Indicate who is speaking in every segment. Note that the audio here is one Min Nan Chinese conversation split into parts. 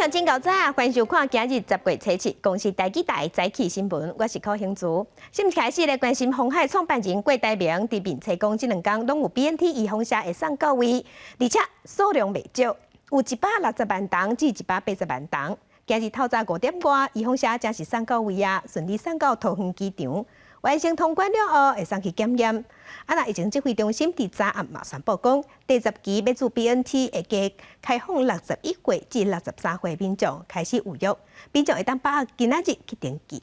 Speaker 1: 鄉親𠢕早，歡迎收看今日10月初7公視台語台早起新聞，我是柯興竹。新聞開始來關心鴻海創辦人郭台銘佇面冊講，這兩工攏有 BNT 預防射會送到位，而且數量袂少，有160萬筒至180萬筒。今日透早5點外，預防射正式送到位啊，順利送到桃園機場。完成通關了後，會送去檢驗。啊，若疫情指揮中心佇昨暗嘛宣布講，第十期欲注 BNT 會加開放61歲至63歲民眾開始預約，民眾會當把握今仔日去登記。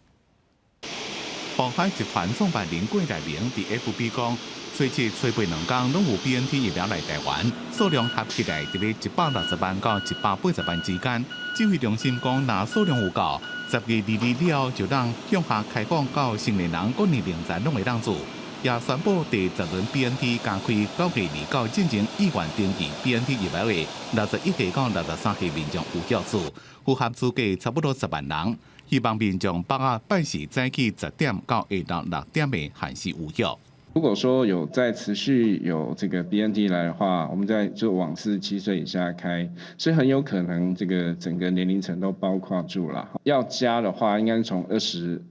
Speaker 2: 鴻海集團創辦人郭台銘佇 FB 講，初七、初八兩工攏有 BNT 疫苗來台灣，數量合起來佇咧160萬到180萬之間。指揮中心講，若數量有夠，10月22了後就當向下開放到成年人各年齡層攏會當注。也宣布第十輪 BNT 加開9月29進前意願登記 BNT 疫苗的61歲到63歲民眾有效注，符合資格差不多10萬人。希望民眾把握拜四早起10點到下晝6點的限時預約。
Speaker 3: 如果說有再持續有這個 BNT 來的話，我們再就往47歲以下開，所以很有可能這個整個年齡層都包括住了。要加的話，應該從22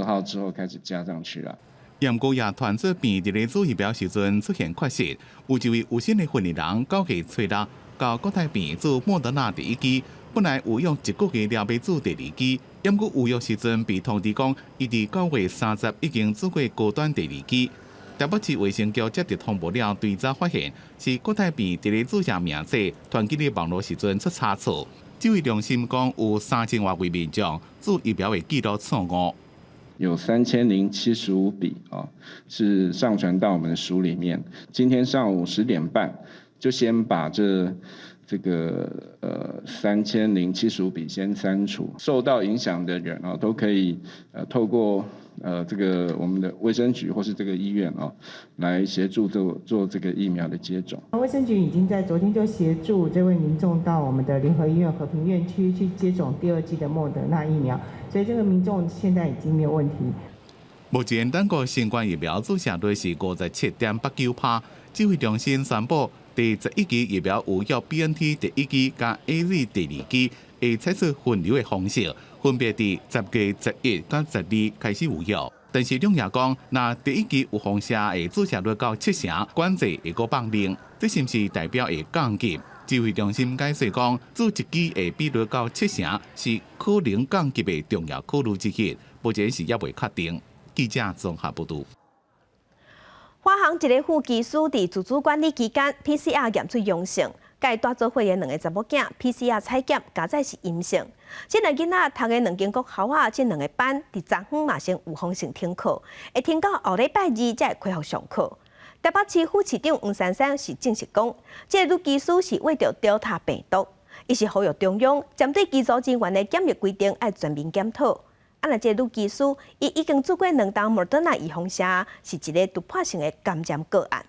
Speaker 3: 號之後開始加上去了。
Speaker 2: 毋過也傳出病佇咧注疫苗時陣出現缺失，有一位有心的訓練人9月初六到國泰病院注莫德納第一劑，本來預約一個月了欲注第二劑，毋過預約時陣被通知講，伊佇9月30已經注過高端第二劑。台北市衛生局接到通報了，追查發現是國泰病院佇咧注射名冊傳去咧網路時陣出差錯。指揮中心講有3000外位民眾注疫苗的記錄錯誤。
Speaker 3: 有3075筆啊，是上傳到我們的書裡面。今天上午10點半就先把這個3075筆先刪除，受到影響的人啊，都可以透過這個我們的衛生局或是這個醫院啊，來協助做做這個疫苗的接種。
Speaker 4: 衛生局已經在昨天就協助這位民眾到我們的聯合醫院和平院區去接種第二劑的莫德納疫苗，所以這個民眾現在已經沒有問題。
Speaker 2: 目前，中國新冠疫苗注射率是57.89%。指揮中心宣布，第十一期疫苗預約 BNT 第一劑佮 AZ 第二劑，會採取分流的方式，分別佇10月11佮12開始預約。但是兩也講，若第一劑預防射的注射率到七成，管制會閣放寬，這是毋是代表會降級？指揮中心解釋講，注一劑的比率到七成是可能降級的重要考慮之一，目前是猶未確定。記者綜合報導。
Speaker 1: 華航一个副機師佇自主管理期間，PCR 驗出陽性，佮伊蹛做伙的兩个查某囝 PCR 採檢加載是陰性。這兩个囡仔讀的兩間國校仔，這兩个班佇昨昏嘛先預防性停課，會停到後禮拜二才會恢復上課。台北市副市長黃珊珊是證實講，這个女機師是秽著 Delta 病毒，伊是呼籲中央針對機組人員的檢疫規定愛全面檢討。啊，若這个女機師，伊已經注過兩針莫德納預防射，是一个突破性的感染個案。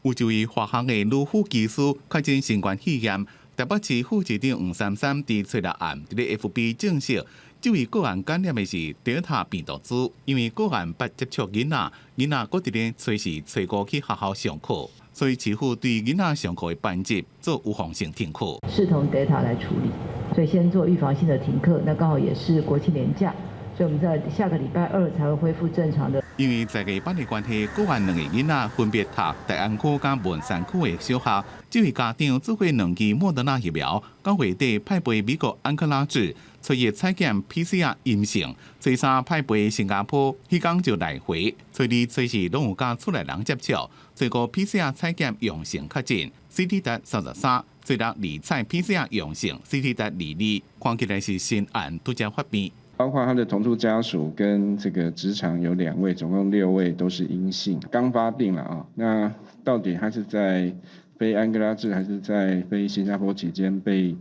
Speaker 2: 有一位華航的女副機師確診新冠肺炎，台北市副市長黃珊珊佇初六暗佇咧 FB 證實，這位個案感染的是德爾塔病毒株，因為個案捌接觸囡仔，囡仔閣佇咧初四、初五去學校上課，所以市府對囡仔上課的班級做預防性停課。
Speaker 5: 視同德爾塔來處理。所以先做預防性的停課，那剛好也是國慶連假，所以我們在下個禮拜二才會恢復正常的。
Speaker 2: 因為在個班的關係，個案兩个囡仔分別讀大安區佮文山區的小學，這位家長注過兩劑莫德納疫苗，9月底派飛美國安克拉治，初一採檢 PCR 陰性，初三派飛新加坡，彼工就來回，初二、初四攏有佮厝內人接觸，初五 PCR 採檢陽性確診，CT 值33。初六二採 PCR 陽性，CT 值22，看起來是新案拄才發病。
Speaker 3: 包括他的同住家屬跟這個職場有兩位，總共六位都是陰性，剛發病了啊。那到底他是在飛安克拉治還是在飛新加坡期間被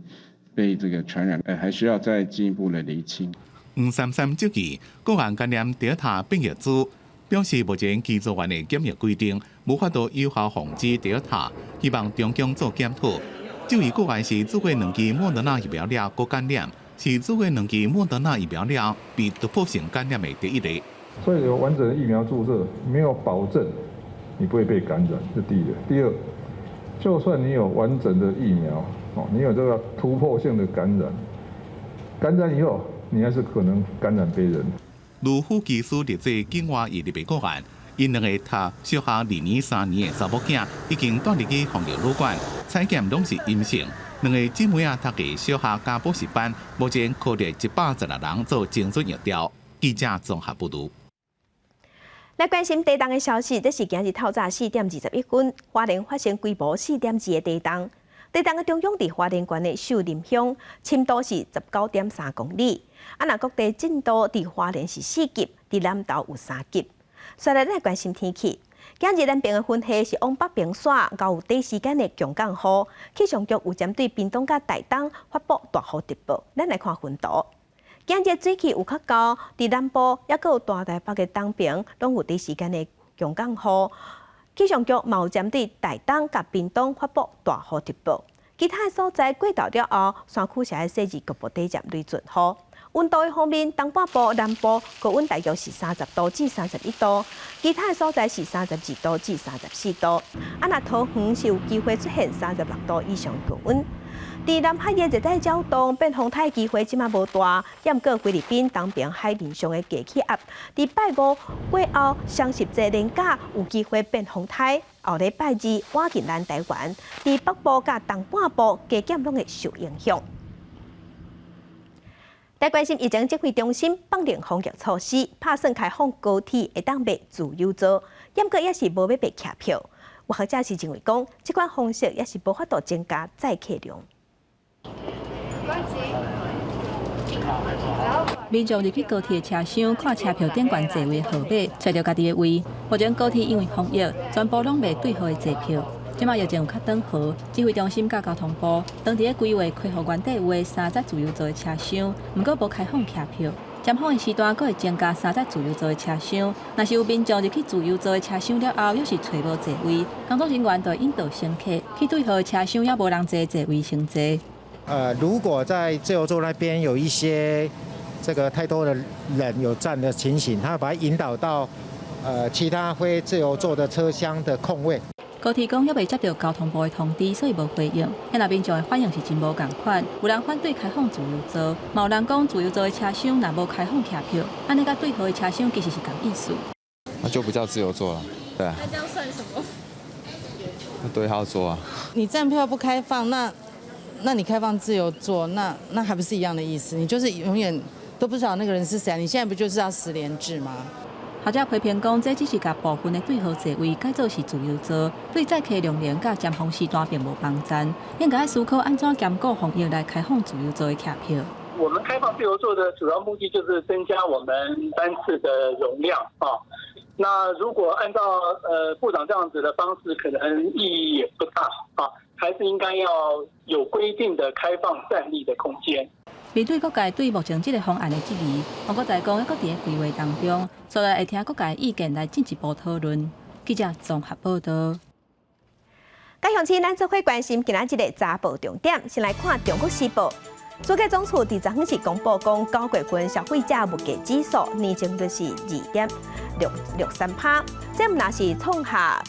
Speaker 3: 這個傳染？還需要再進一步的釐清。
Speaker 2: 黃珊珊質疑個案感染德爾塔變異株，表示目前機組員的檢疫規定無法度有效防止德爾塔，希望中央做檢討。這位個案是注過兩劑莫德納疫苗了，閣感染，是注過兩劑莫德納疫苗了被突破性感染的第一例。
Speaker 6: 所以有完整的疫苗注射，沒有保證你不會被感染，這第一個。第二，就算你有完整的疫苗，哦，你有這個突破性的感染，感染以後，你還是可能感染別人。
Speaker 2: 盧副技師列做境外移入的個案，𪜶兩个讀小學二年、三年的查某囝已經帶入去防疫旅館，採檢攏是陰性。兩个姊妹仔讀的小學佮補習班，目前擴列116人做精準疫調。記者綜合報導。
Speaker 1: 來關心地動的消息，這是今日透早4點21分，花蓮發生規模4.2的地動。地動的中央佇花蓮縣的秀林鄉，深度是19.3公里。啊，若各地震度佇花蓮是4級，佇南投有3級。紲來，咱來關心天氣。今日南邊的雲系是往北邊徙，較有短時間的強降雨。氣象局有針對屏東佮台東發布大雨特報。咱來看雲圖。今日水氣有較高，佇南部抑閣有大台北的東邊，攏有短時間的強降雨。氣象局嘛有針對台東佮屏東發布大雨特報。其他的所在過晝了後，山區是愛細緻局部短暫雷陣雨。溫度的方面，東半部、南部高溫大約是30度至31度，其他的所在是32度至34度。啊，若桃園是有機會出現36度以上高溫。佇南海的熱帶擾動變風颱機會這馬無大，毋過菲律賓東邊海面上的低氣壓，佇拜五過後雙十節連假有機會變風颱，後禮拜二倚近咱台灣，佇北部佮東半部加減攏會受影響。來關心疫情指揮中心放寬防疫措施，拍算開放高鐵會當賣自由座，毋過也是無欲賣客票。有學者是認為講，這款方式也是無法度增加載客量。
Speaker 7: 民眾入去高鐵車廂，看車票頂懸座位號碼，揣著家己的位。目前高鐵因為防疫，全部攏賣對號的坐票。這馬疫情有較轉好，指揮中心佮交通部，當佇咧規劃恢復原計劃三節自由座的車廂，毋過無開放客票。尖峰的時段，閣會增加三節自由座的車廂。若是有民眾入去自由座的車廂了後，猶是揣無座位，工作人員就會引導乘客去對號的車廂，猶無人坐的座位先坐。
Speaker 8: 如果在自由座那邊有一些這個太多的人有佔的情形，他會把它引導到其他非自由座的車廂的空位。
Speaker 7: 高鐵講猶未接到交通部的通知，所以無回應。遐民眾的反應是真無仝款，有人反對開放自由座，嘛有人講自由座的車廂若無開放客票，按呢佮對號的車廂其實是仝意思。
Speaker 9: 那就不叫自由座了，對啊。
Speaker 10: 那這樣算什麼？
Speaker 9: 那對號座啊。
Speaker 11: 你站票不開放，那你開放自由座，那還不是一樣的意思？你就是永遠都不知道那個人是誰。你現在不就是要實聯制嗎？
Speaker 7: 學者批評講，這只是共部分的對號座位改做是自由座，對載客量能佮尖峰時段並無幫助。應該思考按怎兼顧防疫來開放自由座的客票。
Speaker 12: 我們開放自由座的主要目的就是增加我們班次的容量啊。那如果按照部長這樣子的方式，可能意義也不大啊，還是應該要有規定的開放站立的空間。
Speaker 7: 面對各界對目前這个方案的質疑，王國材講，猶閣佇咧規劃當中，所以會聽各界意見來進一步討論。記者綜合報導。
Speaker 1: 各鄉親，咱做伙關心今仔日的早報重點，先來看《中國時報》。主計總處佇昨昏是公布講，9月份消費者物價指數年增率是2.663%，這毋但是創下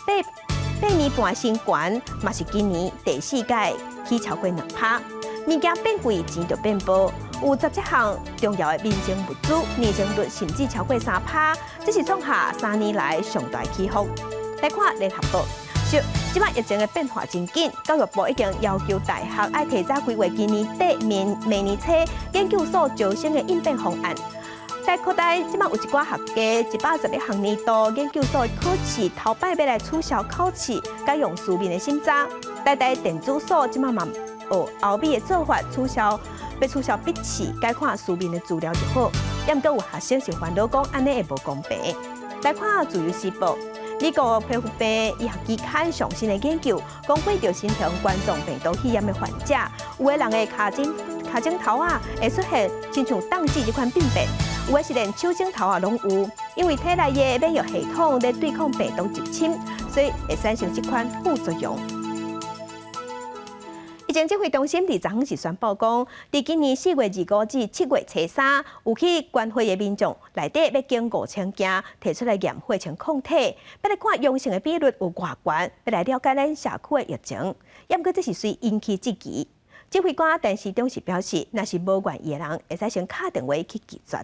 Speaker 1: 8年半新高，嘛是今年第四改起超過2%。物件變貴，錢就變薄。有17項重要的民生物資年增率甚至超過3%，這是創下3年來上大起伏。來看聯合報，說這擺疫情的變化真緊，教育部已經要求大學愛提早規劃今年底明明年初研究所招生的應變方案。台科大這擺有一寡學家111學年度研究所的考試頭擺欲來取消口試，改用書面的審查。台大電子所這擺嘛學歐美的做法，欲取消筆試，改看書面的資料就好。毋過有學生是煩惱講，按呢會無公平。來看自由時報，美國皮膚病醫學期刊上新的研究，講患著新型冠狀病毒肺炎的患者，有的人的跤踭跤踭頭仔會出現親像凍舌這款病變，有的是連手指頭仔攏有，因為體內的免疫系統咧對抗病毒入侵，所以會產生這款副作用。疫情指揮中心佇昨昏是宣布講，佇今年4月25至7月初三，有去關會的民眾內底欲經5000件提出來驗血清抗體，欲來看陽性的比率有偌懸，欲來了解咱社區的疫情。毋過這是隨引起質疑。指揮官陳時中是表示，若是無願意的人，會使先敲電話去拒絕。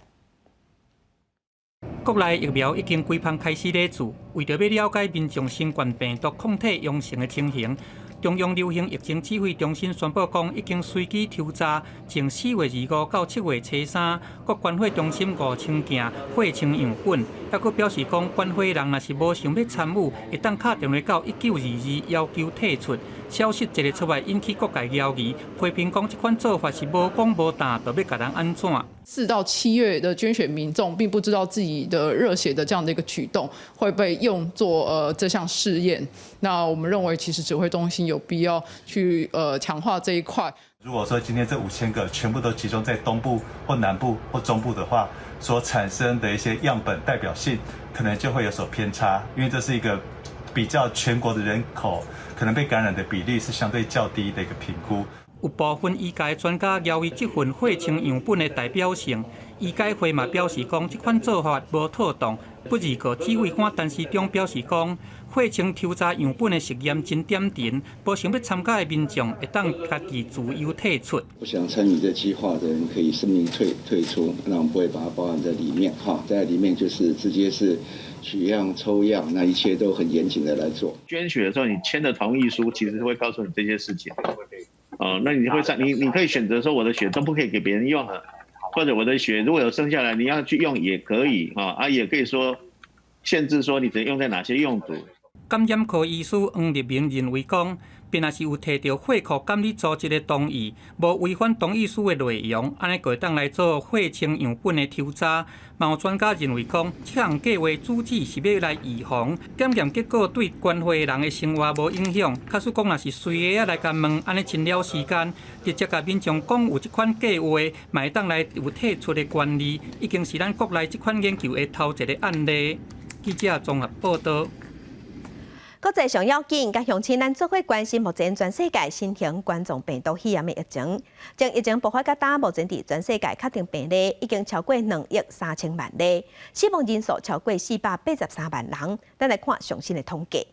Speaker 10: 國內疫苗已經幾芳開始咧注，為著欲了解民眾新冠病毒抗體陽性的情形，中央流行疫情指揮中心宣布講，已經隨機抽查，從4月25到7月初3，各捐血中心5000件血清樣本，猶閣表示講，捐血人若是無想欲參與，會當敲電話到1922要求退出。消息一个出來，引起各界懷疑，批評講這款做法是無講無答，就欲共人按怎？
Speaker 13: 4到7月的捐血民眾並不知道自己的熱血的這樣的一個舉動會被用作這項試驗。那我們認為其實指揮中心有必要去強化這一塊。
Speaker 14: 如果說今天這5000個全部都集中在東部或南部或中部的話，所產生的一些樣本代表性可能就會有所偏差，因為這是一個比較全國的人口可能被感染的比例是相對較低的一個評估。
Speaker 10: 有部分醫界專家懷疑這份血清樣本的代表性，醫改會嘛表示講，這款做法無妥當。不過，指揮官陳時中表示講，血清抽查樣本的實驗真點陣，無想欲參加的民眾會當家己自由退出。
Speaker 15: 不想參與這計劃的人可以聲明退出，那我們不會把它包含在裡面。哈，在裡面就是直接是取樣抽樣，那一切都很嚴謹的來做。
Speaker 16: 捐血的時候，你簽的同意書其實會告訴你這些事情。哦，那你會上你你可以選擇說我的血都不可以給別人用了，或者我的血如果有剩下來，你要去用也可以啊，啊也可以說限制說你只能用在哪些用途。
Speaker 10: 感染科醫師黃立明認為講，便若是有提著血庫監理組織的同意，無違反同意書的內容，按呢就會當來做血清樣本的抽查。嘛有專家認為講，這項計劃主旨是欲來預防檢驗結果對捐血的人的生活無影響。假使講若是隨個仔來共問，按呢真了時間，直接共民眾講有這款計劃，嘛會當來有退出的權利，已經是咱國內這款研究的頭一个案例。記者綜合報道。
Speaker 1: 國際上要緊，佮鄉親咱做伙關心目前全世界新型冠狀病毒肺炎的疫情。從疫情爆發到今，目前佇全世界確定病例已經超過2億3000萬例，死亡人數超過483萬人。咱來看上新的統計，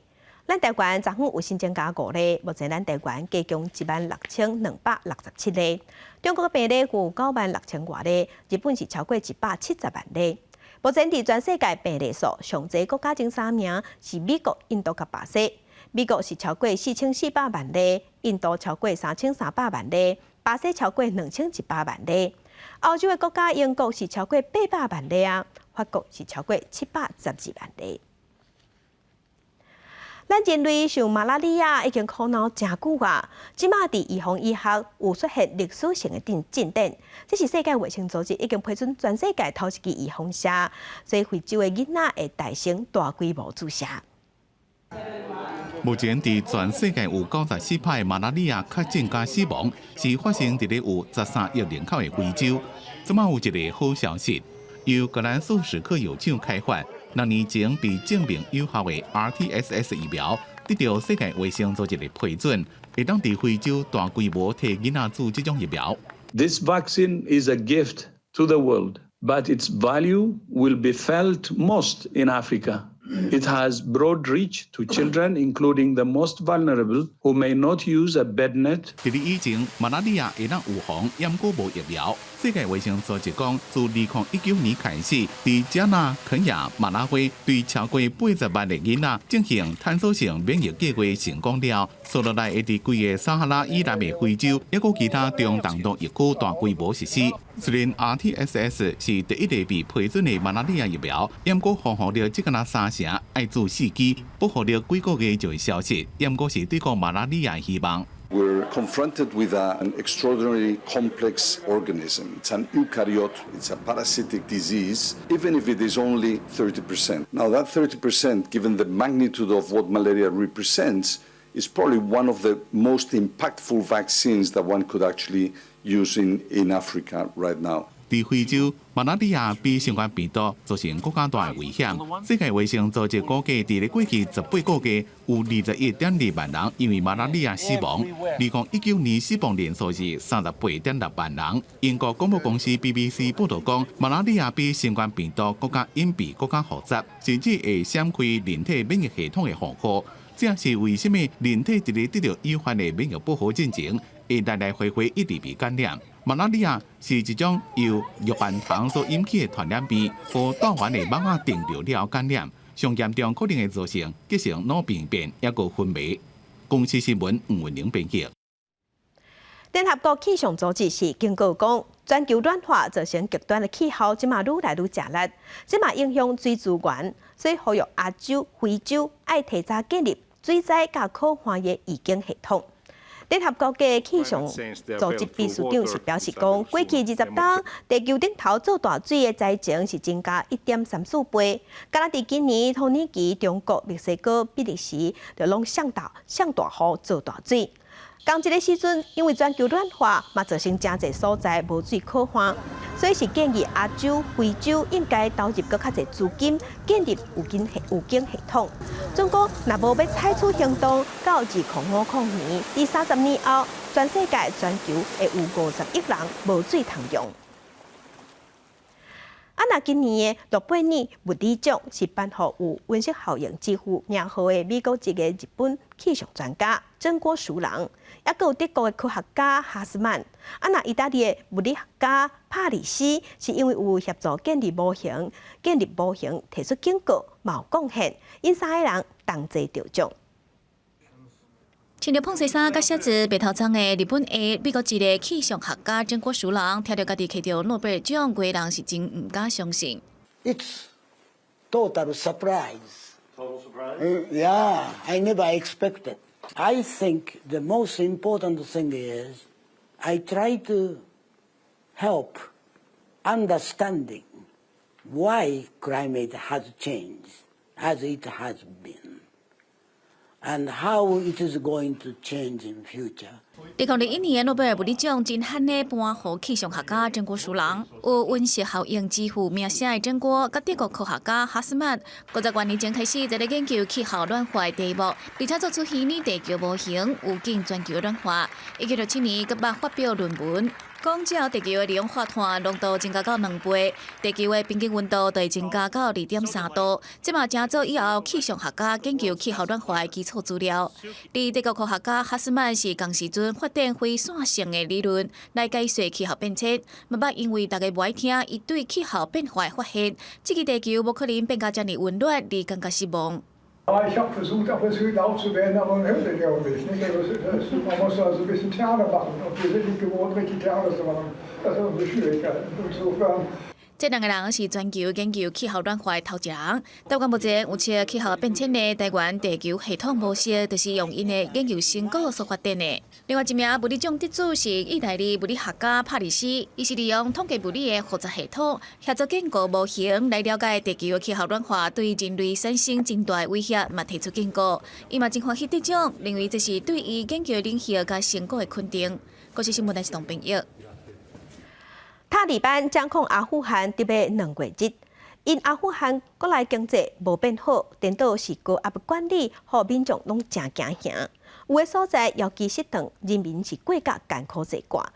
Speaker 1: 咱台灣昨昏有新增加五例，目前咱台灣加共16,267例。中國的病例有9萬6千外例，日本是超過170萬例。目前佇全世界病例數上濟國家前三名是美國、印度佮巴西。美國是超過4400萬例，印度超過3300萬例，巴西超過2100萬例。歐洲的國家英國是超過800萬例啊，法國是超過712萬例。咱人類受馬拉利亞已經苦惱誠久啊！這馬佇預防醫學有出現歷史性的進展，這是世界衛生組織已經批准全世界頭一支預防射，所以非洲的囡仔會代先大規模注射。
Speaker 2: 目前佇全世界有94%馬拉利亞確診佮死亡，是發生佇咧有13億人口的非洲。這馬有一个好消息，由格蘭素史克藥廠開發，2年前被證明有效的 RTSS 疫苗，得到世界衛生組織的批准，會當佇非洲大規模替囡仔注這種疫苗。
Speaker 17: This vaccine is a gift to the world, but its value will be felt most in Africa. It has broad reach to children, including the most vulnerable, who may not use a bed net.
Speaker 2: 佇咧以前，馬拉利亞會當預防，毋過無疫苗。世界衛生組織講，自2019年開始，佇加納、肯亞、馬拉維對超過80萬个囡仔進行探索性免疫計劃成功了，紲落來會佇規个撒哈拉以南的非洲，抑閣其他中東地區大規模實施。雖然 RTSS 是第一个被批准的馬拉利亞疫苗，毋過防護力只敢若三成，愛注四劑，保護力幾個月就會消失，毋過是對抗馬拉利亞的希望。
Speaker 18: We're confronted with an extraordinarily complex organism. It's an eukaryote, it's a parasitic disease, even if it is only 30%. Now, that 30%, given the magnitude of what malaria represents, is probably one of the most impactful vaccines that one could actually use in Africa right now.
Speaker 2: 佇非洲，馬拉利亞比新冠病毒造成閣較大的危險。世界衛生組織估計，佇咧過去18個月，有21.2萬人因為馬拉利亞死亡。2019年死亡人數是38.6萬人。英國廣播公司 BBC 報道講，馬拉利亞比新冠病毒閣較隱蔽、閣較複雜，甚至會閃開人體免疫系統的防護。這也是為什麼人體佇咧得著有限的免疫保護進前，會來來回回一直被感染。馬拉利亞是一種由瘧原蟲所引起的傳染病，予帶原的蚊仔叮著了感染，上嚴重可能會造成急性腦病變，抑閣昏迷。公視新聞吳文玲編輯。
Speaker 1: 聯合國氣象組織是警告講，全球暖化造成極端的氣候，這馬愈來愈食力，這嘛影響水資源，所以呼籲亞洲、非洲愛提早建立水災佮苦旱的預警系統。聯合國的氣象組織秘書長是表示講，過去20冬地球頂頭做大水的災情是增加1.34倍，敢若佇今年土耳其、中國、墨西哥、比利時，就攏上大雨做大水。仝一个時陣，因為全球暖化，嘛造成誠濟所在無水可旱，所以是建議亞洲、非洲應該投入閣較濟資金，建立預警系統。總講，若無欲採取行動，到2050年，佇30年後，全世界全球會有50億人無水通用。啊，若今年的諾貝爾物理獎是頒予有溫室效應之父名號的美國籍的日本氣象專家真鍋淑郎，抑閣有德國的科學家哈斯曼。啊，若意大利的物理學家帕里斯是因為有協助建立模型提出警告，嘛有貢獻，𪜶三个人同齊得獎。
Speaker 19: 穿著膨西衫佮寫字白頭鬃的日本裔美國籍的氣象學家真鍋淑郎，聽著家己摕著諾貝爾獎，規人是真毋敢相信。
Speaker 20: It's total surprise.
Speaker 18: Total surprise?
Speaker 20: Yeah, I never expected. I think the most important thing is I try to help understanding why climate has changed as it has been and how it is going to change in future.
Speaker 19: 2021年諾貝爾物理獎真罕的頒予氣象學家真鍋淑郎，有溫室效應之父名聲的真鍋，佮德國科學家哈斯曼，50多年前開始在咧研究氣候暖化的題目，而且做出虛擬地球模型，預警全球暖化。1967年，閣捌發表論文，講只要地球的二氧化碳濃度增加到2倍，地球的平均溫度就會增加到2.3度。這嘛成做以後氣象學家研究氣候暖化的基礎資料。而德國科學家哈斯曼是仝時陣發展非線性的理論來解釋氣候變遷，嘛捌因為大家無愛聽伊對氣候變化的發現，這個地球無可能變甲遮爾溫暖而感覺失望。
Speaker 21: Ich habe versucht, auch das laut zu werden, aber man hört ja auch nicht. Man muss also ein bisschen Theater machen und wir sind nicht gewohnt, richtig Theater zu machen. Das ist unsere Schwierigkeit. Insofern.
Speaker 19: 這兩个人是全球研究氣候暖化的頭一人。台灣目前有測氣候變遷的台灣地球系統模式，就是用𪜶的研究成果所發展的。另外一名物理獎得主是意大利物理學家帕里斯，伊是利用統計物理的複雜系統，協助建構模型來了解地球的氣候暖化對人類產生真大的威脅，嘛提出警告。伊嘛真歡喜得獎，認為這是對伊研究領域佮成果的肯定。國際新聞台是董編譯。
Speaker 1: 塔利班掌控阿富汗得欲2月日，𪜶阿富汗國內經濟無變好，顛倒是高壓管理，予民眾攏誠驚惶。有的所在藥機失當，人民是過甲艱苦濟過。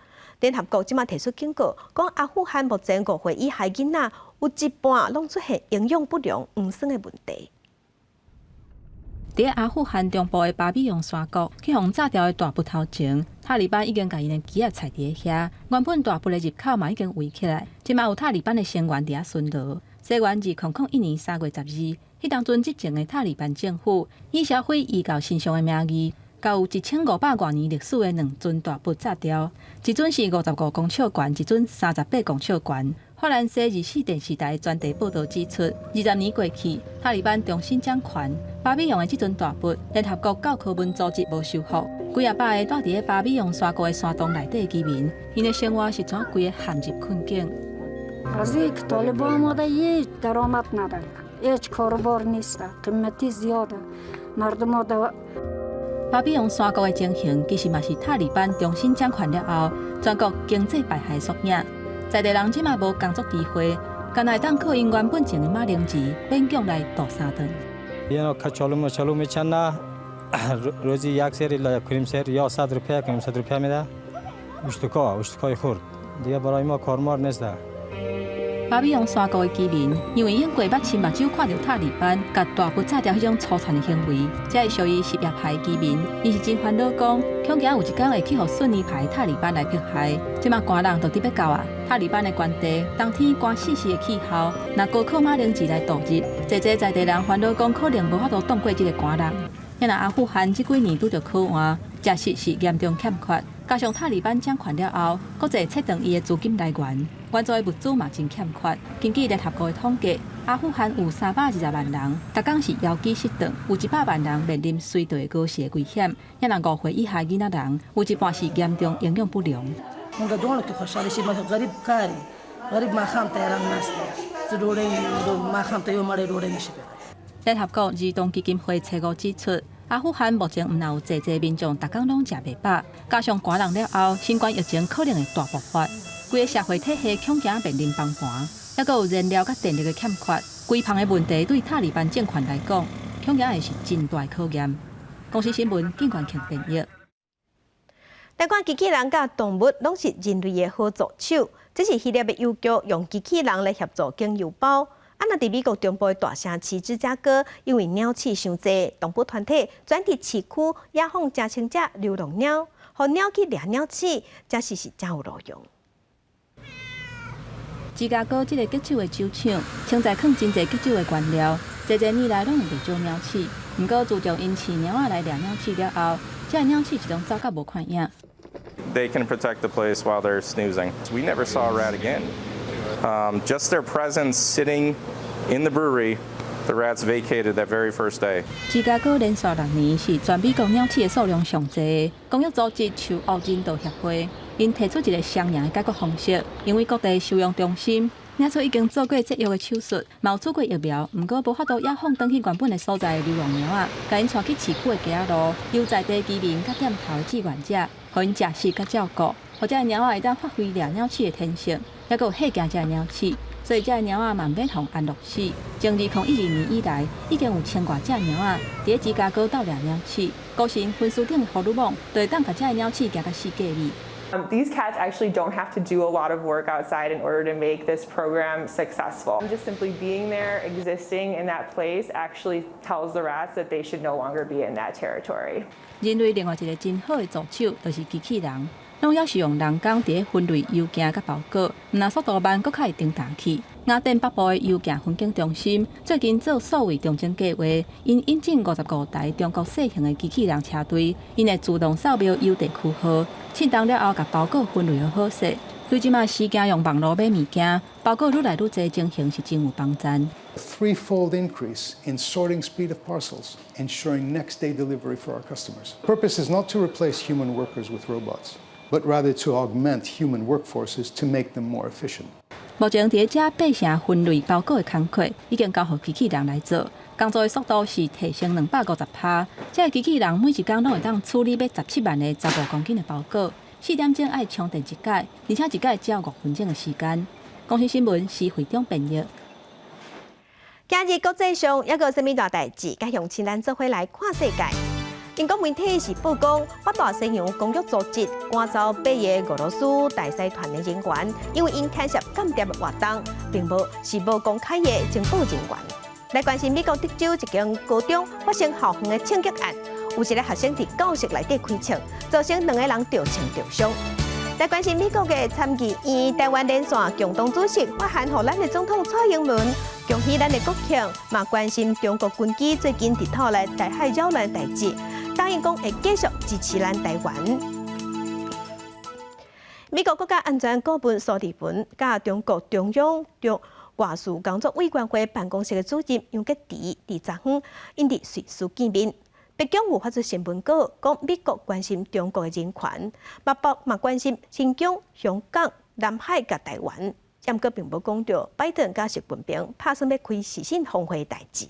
Speaker 1: 聯合國這馬提出警告，講阿富汗目前5歲以下囡仔有一半攏出現營養不良、黃酸的問題。
Speaker 7: 佇阿富汗中部的巴米揚山谷，去予炸掉的大佛頭前，塔利班已經共𪜶的旗仔插佇遐。原本大佛的入口嘛已經圍起來，這馬有塔利班的成員佇遐巡邏。西元2001年3月12日，彼當陣執政的塔利班政府以銷毀異教神像的名義，共有1500外年歷史的兩尊大佛炸掉，一尊是55公尺懸，一尊38公尺懸。法蘭西24電視台專題報導指出，20年過去，塔利班重新掌權，巴米揚的這尊大佛，聯合國教科文組織無修復。幾仔百个蹛佇咧巴米揚山谷的山洞內底居民，𪜶的生活是怎規个陷入困境。
Speaker 22: از یک طالبان آمده هیچ درآمد نداره هیچ کاروبار نیست قیمتی زیاده مردم ها
Speaker 7: 巴米揚山谷的情形，其實嘛是塔利班重新掌權了後，全國經濟敗壞縮影。在地人這馬無工作機會，干焦會當靠𪜶原本種的馬鈴薯勉強來度三頓。
Speaker 23: اینا کچالو مچالو میچنه روزی یک سیر یا یک و نیم سیر یا 100 روپیه که 100 روپیه میده اشتکا اشتکای خورد دیگه برای ما کارمار نیست.
Speaker 7: 巴比昂山谷的居民，因為用過捌親目睭看著塔利班共大骨炸掉彼種粗殘的行為，這會屬於什葉派居民，𪜶是真煩惱講，恐驚有一工會去予遜尼派塔利班來迫害。這馬寒冷就佇欲到啊！塔利班的關地，冬天寒死死的氣候，若高靠馬鈴薯來度日，濟濟在地人煩惱講，可能無法度擋過這个寒冷。若阿富汗這幾年拄著苦旱，食食是嚴重欠缺，加上塔利班掌權了後，閣濟切斷伊的資金來源，援助的物資嘛真欠缺。根據聯合國的統計，阿富汗有320萬人，逐工是枵飢失頓，有100萬人面臨隨地餓死的危險。若人5歲以下囡仔人，有一半是嚴重營養不良。
Speaker 3: مونږ دواړو کې خوشاله شي غریب کاری غریب ماښام ته یاران ناست دی ډوډۍ ماښام ته یو مړی ډوډۍ نشي پیدا。
Speaker 7: 聯合國兒童基金會初五指出，阿富汗目前毋但有濟濟民眾逐工攏食袂飽，加上寒冷了後，新冠疫情可能會大爆發，規个社會體系恐驚面臨崩盤，抑閣有燃料佮電力的欠缺，規項的問題對塔利班政權來講，恐驚會是真大考驗。公視新聞，警官慶編譯。
Speaker 1: 來看機器人佮動物攏是人類的好助手，這是希臘的郵局用機器人來協助揀郵包。啊，若佇美國中部的大城市芝加哥，因為貓鼠傷濟，動保團體轉佇市區野放成千隻流浪貓，予貓去掠貓鼠，這是是誠有路用。
Speaker 7: 芝加哥這个橘酒的酒廠，潛在囥真濟橘酒的原料，濟濟年來攏有袂少貓鼠。毋過自從𪜶飼貓仔來掠貓鼠了後，這个貓鼠是攏走甲無看影。
Speaker 4: They can protect the place while they're snoozing. We never saw a rat again. Just their presence sitting in the brewery, the rats vacated that very first day.
Speaker 7: 芝加哥連續6年是全美國貓鼠的數量上濟的公益組織樹屋人道協會，𪜶提出一个雙贏的解決方式，因為各地收容中心領出已經做過節育的手術，嘛有注過疫苗，毋過無法度野放轉去原本的所在的流浪貓仔，共𪜶帶去市區的街仔路，由在地居民佮店頭的志願者，予𪜶食食佮照顧，予這个貓仔會當發揮掠貓鼠的天性，抑閣有嚇驚這个貓鼠。所以，這个貓仔嘛毋免予安樂死。從2012年以來，已經有千外隻貓仔佇咧芝加哥鬥掠貓鼠。高盛分書頂的俘虜網，就會當共這个貓鼠行甲四界里。
Speaker 5: These cats actually don't have to do a lot of work outside in order to make this program successful. Just simply being there, existing in that place, actually tells the rats that they should no longer be in that territory.
Speaker 7: 人類另外一个真好的助手，就是機器人。攏猶是用人工佇咧分類郵件佮包裹，毋但速度慢，閣較會重沓去。雅典北部的郵件分揀中心最近做數位重整計劃，𪜶引進55台中國製型的機器人車隊，𪜶會自動掃描郵遞區號，稱重了後，共包裹分類好好勢。對這馬時驚用網路買物件，包裹愈來愈濟，情形是真有幫助。
Speaker 24: Threefold increase in sorting speed of parcels, ensuring next day delivery for our customers. Purpose is not to replace human workers with robots, but rather to augment human workforces to make them more efficient.
Speaker 7: 目前佇咧遮八成分類包裹的工課已經交予機器人來做，工作的速度是提升250%。這个機器人每一工攏會當處理欲17萬个15公斤的包裹，4點鐘愛充電一擺，而且一擺只有5分鐘的時間。公視新聞施會長編譯。
Speaker 1: 今日國際上猶閣有啥物大代誌，共鄉親咱做伙來看世界。英國媒體是報講，北大西洋公約組織趕走八个俄羅斯大使團的人員，因為𪜶牽涉間諜的活動，並無是無公開的情報人員。來關心美國德州一間高中發生校園的槍擊案，有一个學生佇教室內底開槍，造成兩个人著槍著傷。來關心美國的參議院台灣連線共黨主席發函予咱的總統蔡英文，恭喜咱的國慶，嘛關心中國軍機最近佇土來台海擾亂代誌，答應講會繼續支持咱台灣。美國國家安全顧問蘇利文佮中國中央中外事工作委員會辦公室的主任楊潔篪佇昨昏𪜶佇瑞士見面。白宮有發出新聞稿，講美國關心中國的人權，嘛包嘛關心新疆、香港、南海佮台灣。毋過並無講著拜登佮習近平拍算欲開視訊峰會代誌。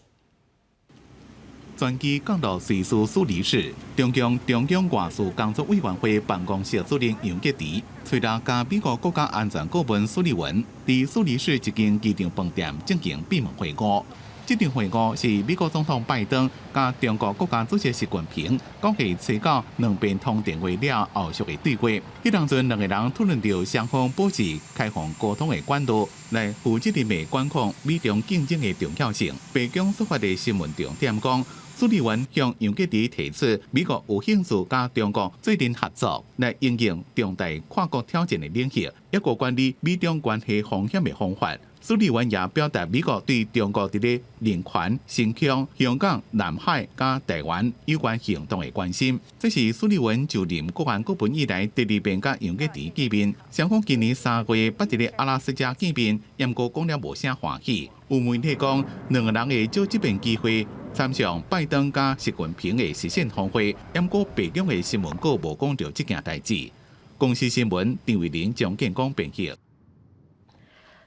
Speaker 2: 專機降落瑞士蘇黎世，中共中央外事工作委員會辦公室主任楊潔篪，隨來佮美國國家安全顧問蘇利文，佇蘇黎世一間機場飯店進行閉門會晤。這場會晤是美國總統拜登佮中國國家主席習近平講過初九兩邊通電話了後續的對話。彼當陣兩个人討論著雙方保持開放溝通的管道，來負責任的管控美中競爭的重要性。白宮所發的新聞重點講，蘇利文向楊潔篪提出，美國有興趣佮中國做陣合作，來應用重大跨國挑戰的領域，抑閣管理美中關係風險的方法。蘇利文也表達美國對中國佇咧人權、新疆、香港、南海佮台灣有關行動的關心。這是蘇利文就任國安顧問以來第二遍佮楊潔篪見面。雙方今年3月捌佇咧阿拉斯加見面，毋過講了無啥歡喜。有媒體講，兩个人會藉這遍機會參詳拜登佮習近平的視訊峰會，毋過白宮的新聞稿無講著這件代誌。公視新聞張慧玲、張建光編譯。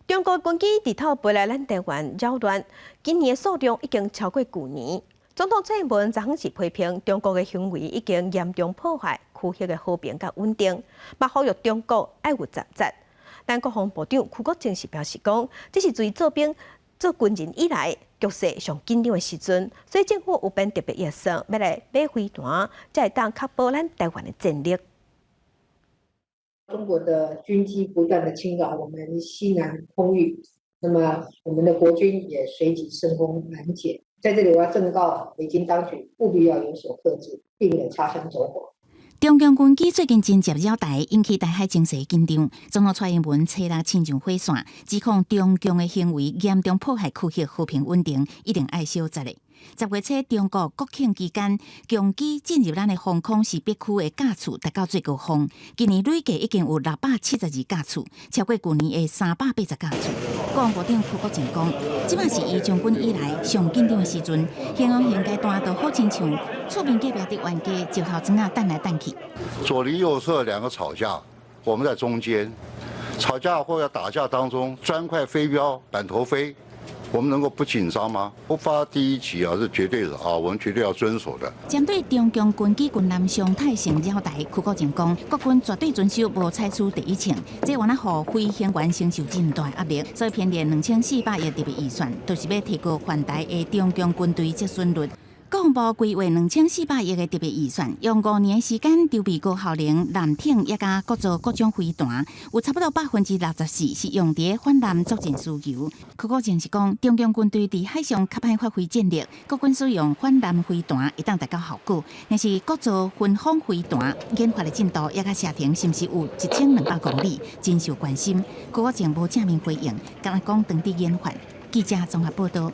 Speaker 1: 中國軍機佇透飛來咱台灣擾亂，今年的數量已經超過舊年。總統蔡英文昨昏是批評中國的行為已經嚴重破壞區域的和平佮穩定，嘛呼籲中國愛有責任。但國防部長邱國正是表示講，這是自做兵做軍人以來局勢上緊張的時陣，所以政府有編特別預算，欲來買飛彈，才會當確保咱台灣的戰力。
Speaker 6: 中國的軍機不斷的侵擾我們西南空域，那麼我們的國軍也隨即升空攔截。在這裡，我要正告北京當局，務必要有所克制，避免擦槍走火。
Speaker 8: 中共軍機最近頻頻擾台，引起台海情勢緊張。總統蔡英文初六親上火線，指控中共的行為嚴重破壞區域和平穩定，一定愛小責的。10月初，中國國慶期間，強機進入咱的防空識別區的架次達到最高峰。今年累計已經有672架次，超過舊年的380架次。國防部長邱國正講，這擺是伊從軍以來上緊張的時陣，形容現階段就好親像厝邊隔壁佇冤家，石頭磚仔擲來擲去。
Speaker 9: 左鄰右舍兩個吵架，我們在中間，吵架或者打架當中，磚塊飛鏢，板頭飛。我們能夠不緊張嗎？不發第一擊啊，是絕對的啊，我們絕對要遵守的。
Speaker 8: 針對中共軍機軍艦常態性擾台，邱國正講，國軍絕對遵守無採取第一槍，這原來予飛行員承受真大壓力，所以編列2400億特別預算，就是欲提高環台的中共軍隊折損率。國防部規劃2400億的特別預算，用5年時間籌備高效能艦艇，抑佮國造各種飛彈，有差不多64%是用佇反艦作戰需求。邱國正是講，中共軍隊佇海上較歹發揮戰力，國軍使用反艦飛彈會當達到效果。但是國造分鋒飛彈研發的進度，抑佮射程是毋是有1200公里，真受關心。邱國正無正面回應，干焦講當佇研發。記者綜合報道。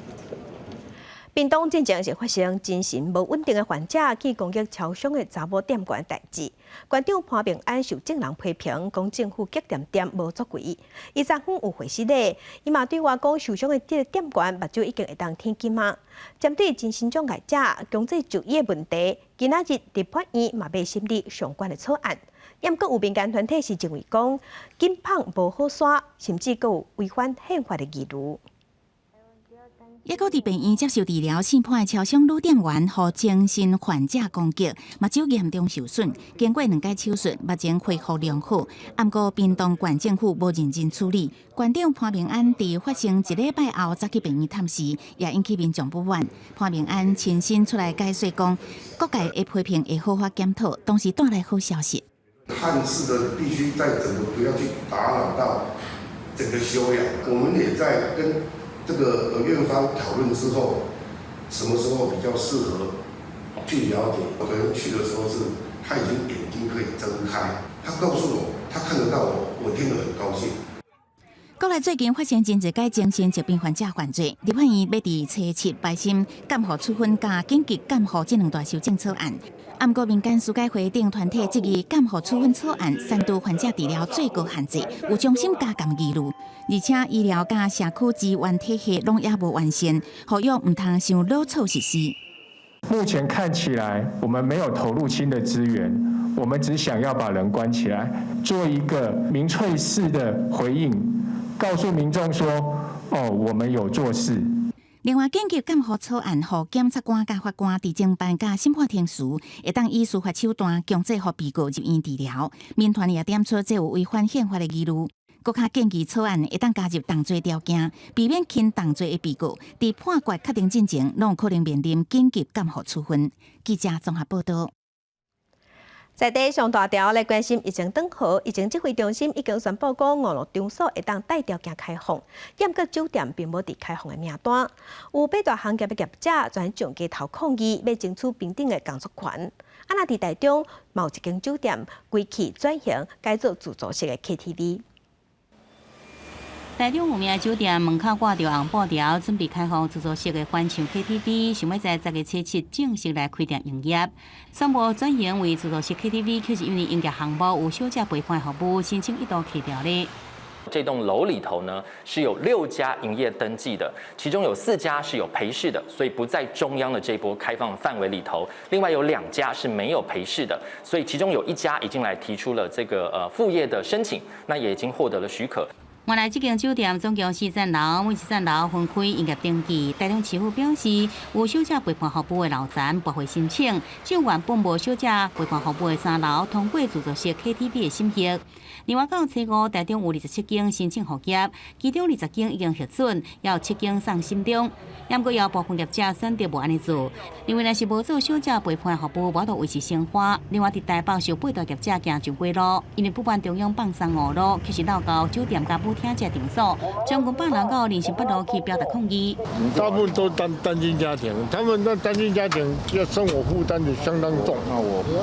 Speaker 1: 屏東進前是發生精神無穩定的患者去攻擊超商的查某店員代誌，館長潘明安受眾人批評，講政府激恬恬無作為。伊昨昏有回失禮，伊嘛對外講受傷的這个店員目睭已經會當天金啊。針對精神障礙者強制就醫的問題，今仔日立法院嘛欲審理相關的草案。毋過有民間團體是認為講緊綁無好煞，甚至閣有違反憲法的疑慮。
Speaker 8: 抑閣佇病院接受治療，死判的超商女店員，予精神患者攻擊，目睭嚴重受損，經過兩擺手術，目前恢復良好。毋過屏東縣政府無認真處理，縣長潘明安佇發生一禮拜後，才去病院探視，也引起民眾不滿。潘明安親身出來解說講，各界的批評會好好檢討，當時帶來好消息。
Speaker 11: 探視的必須在整個不要去打擾到整個休養，我們也在跟這個院方討論之後，什麼時候比較適合去了解？我昨天去的時候是，他已經眼睛可以睜開，他告訴我他看得到我，我聽得很高興。
Speaker 8: 國內最近發生真濟個精神疾病患者犯罪，立法院欲佇初七排審監護處分佮緊急監護這兩大修正草案。毋過民間司改會等團體質疑監護處分草案刪除患者治療最高限制，有終身監禁疑慮，而且醫療佮社區資源體系攏猶無完善，呼籲毋通傷魯草實施。
Speaker 25: 目前看起來，我們沒有投入新的資源，我們只想要把人關起來，做一個民粹式的回應，告訴民眾說：哦，我們有做事。
Speaker 8: 另外，緊急監護草案，予檢察官佮法官佇偵辦佮審判庭時，會當以司法手段強制予被告入院治療。民團也點出這有違反憲法的疑慮。閣較建議草案會當加入重罪條件，避免輕重罪的被告佇判決確定進前，攏有可能面臨緊急監護處分。記者綜合報道。
Speaker 1: 在地上大條來關心疫情轉好，疫情指揮中心已經宣布講，娛樂場所會當帶條件開放，毋過酒店並無佇開放的名單。有八大行業的業者全上街頭抗議，欲爭取平等的工作權。啊，若佇台中某一間酒店規氣轉型改做自助式的 KTV。
Speaker 12: 台中有名酒店門口掛著紅布條，準備開放自助式的歡唱 KTV，想欲在10月初7正式來開店營業。宣布轉型為自助式 KTV，卻是因為營業項目有小姐陪伴服務，申請一度去掉咧。
Speaker 13: 這棟樓裡頭呢是有6家營業登記的，其中有4家是有陪侍的，所以不在中央的這波開放範圍裡頭。另外有2家是沒有陪侍的，所以其中有一家已經來提出了這個復業的申請，那也已經獲得了許可。
Speaker 12: 原來這間酒店總共四層樓，每一層樓分開營業登記。台中市府表示，有小姐陪伴服務的樓層駁回申請，只有原本無小姐陪伴服務的三樓通過自助式 KTV 的審核。另外，到初五，台中有27間申請復業，其中20間已經核准，也有7間送審中。不過，有部分業者選擇無按呢做，認為若是無做小姐陪伴服務，無法度維持生活。另外，佇台北受八大業者行上街路，因為不滿中央放鬆五路，其實鬧到酒店佮舞廳這場所，將近百人到林森北路去表達抗議。
Speaker 14: 大部分都單親家庭，他們那單親家庭要生活負擔就相當重。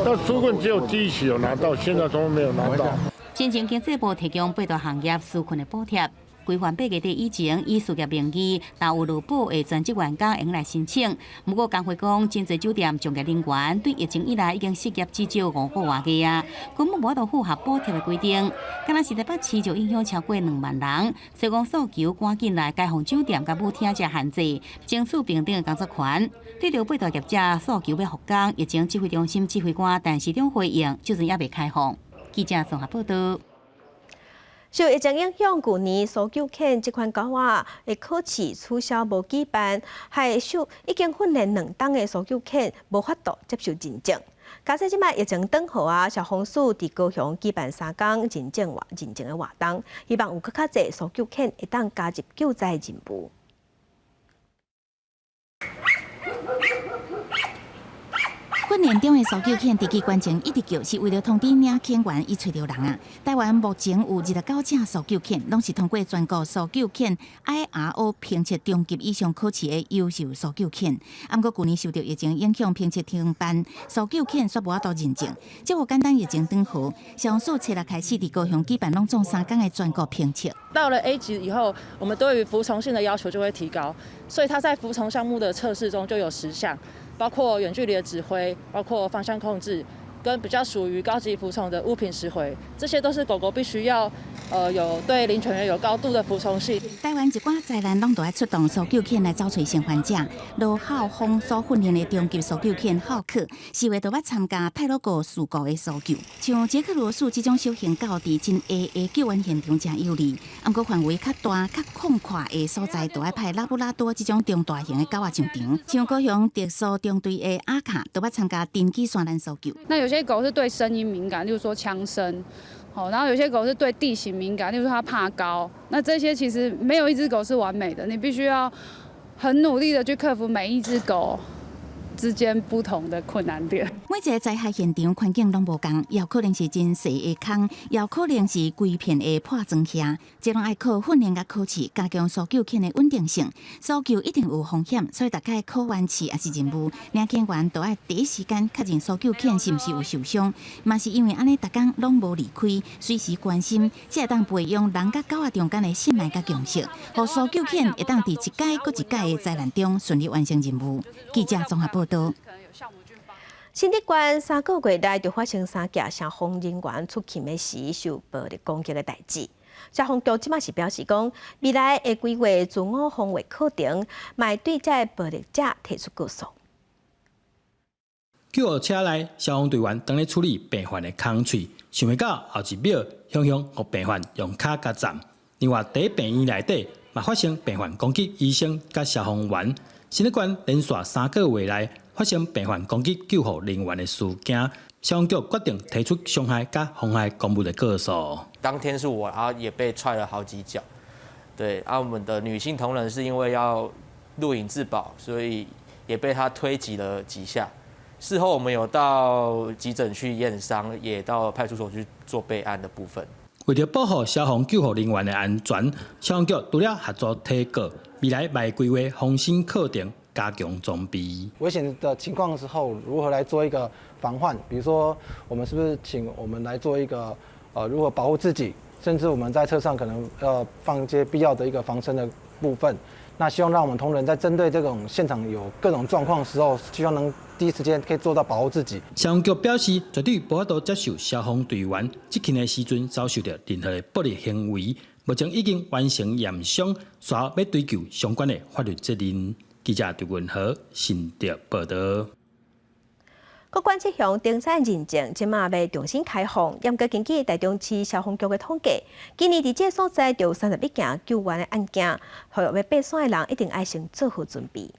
Speaker 14: 那紓困只有第一期有拿到，現在都沒有拿到。
Speaker 12: 之前經濟部提供八大行業紓困的補貼。規範8月底以前，以事業名義，但有勞保的全職員工會用來申請。不過，工會講，真濟酒店從業人員對疫情以來已經失業至少5個外月啊，根本無法度符合補貼的規定。敢若是台北市就影響超過2萬人，所以講訴求趕緊來開放酒店佮舞廳這限制，爭取平等的工作權。對著八大業者訴求欲復工，疫情指揮中心指揮官陳時中回應，就算猶未開放。記者綜合報道。
Speaker 1: 受疫情影響，舊年搜救犬這款狗仔的考試取消無舉辦，害受已經訓練2冬的搜救犬無法度接受認證。加上這擺疫情轉好啊，消防署佇高雄舉辦3工認證的活動，希望有閣較濟搜救犬會當加入救災任務。
Speaker 8: 訓練中的搜救犬佇機關前一直叫，是為著通知領犬員伊揣著人啊。台灣目前有29隻搜救犬，攏是通過全國搜救犬 IRO 評測中級以上考試的優秀搜救犬。啊，毋過舊年受著疫情影響，評測停辦，搜救犬煞無法度認證。這無簡單，疫情轉好，消防署初六開始佇高雄舉辦攏總3工的全國評測。
Speaker 15: 到了 A 級以後，我們對於服從性的要求就會提高，所以它在服從項目的測試中就有10項。包括遠距離的指揮，包括方向控制，跟比較屬於高級服從的物品拾回，這些都是狗狗必須要，有對領犬員有高度的服從性。
Speaker 8: 台灣一寡災難攏都愛出動搜救犬來找揣生還者。羅浩峰所訓練的中級搜救犬浩克，四月就欲參加太魯閣事故的搜救。像傑克羅素這種小型狗佇真矮的救援現場誠有利，毋過範圍較大、較廣闊的所在，就愛派拉布拉多這種中大型的狗仔上場。像高雄特搜中隊的阿卡，就欲參加登機山難搜救。
Speaker 16: 那有些狗是對聲音敏感，例如說槍聲。好，然後有些狗是對地形敏感，例如說它怕高。那這些其實沒有一隻狗是完美的，你必須要很努力的去克服每一隻狗之間不同的困難點。
Speaker 8: 每一個災害現場環境攏無仝，有可能是真細的空，也可能是規片的破磚瓦，這攏愛靠訓練佮考試，加強搜救犬的穩定性。搜救一定有風險，所以逐擺考完試抑是任務，領犬員都愛第一時間確認搜救犬是毋是有受傷。嘛是因為按呢，逐工攏無離開，隨時關心，才會當培養人佮狗仔中間的信賴佮共識，予搜救犬會當佇一擺閣一擺的災難中順利完成任務。記者綜合報道。
Speaker 1: 新竹縣3個月內就發生三件消防人員出勤的時受暴力攻擊的代誌。消防局這擺是表示講，未來會規劃自我防衛課程，嘛會對這暴力者提出告訴。
Speaker 26: 救護車內，消防隊員當咧處理病患的空喙，想袂到後一秒，雄雄予病患用跤共摠。另外，佇病院內底嘛發生病患攻擊醫生佮消防員。新竹縣連續3個月內發生病患攻擊救護人員的事件，消防局決定提出傷害佮妨害公務的告訴。
Speaker 10: 當天是我，然後也被踹了好幾腳。對，啊，我們的女性同仁是因為要錄影自保，所以也被他推擠了幾下。事後我們有到急診去驗傷，也到派出所去做備案的部分。
Speaker 26: 為著保護消防救護人員的安全，消防局除了合作提告，未來嘛會規劃防身課程，加強裝備。
Speaker 17: 危險的情況的時候，如何來做一個防範？比如說，我們是不是請我們來做一個，如何保護自己？甚至我們在車上可能要放一些必要的一個防身的部分。那希望讓我們同仁在針對這種現場有各種狀況的時候，希望能第一時間可以做到保護自己。
Speaker 26: 消防局表示，絕對無法度接受消防隊員執勤的時陣遭受著任何的暴力行為。目前已經完成驗傷，隨後欲追究相關的法律責任。記者陳文和新竹報導。
Speaker 1: 國關這項登山認證，這馬欲重新開放。毋過根據台中市消防局的統計，今年佇這個所在就有31件救援的案件，呼籲欲爬山的人一定愛先做好準備。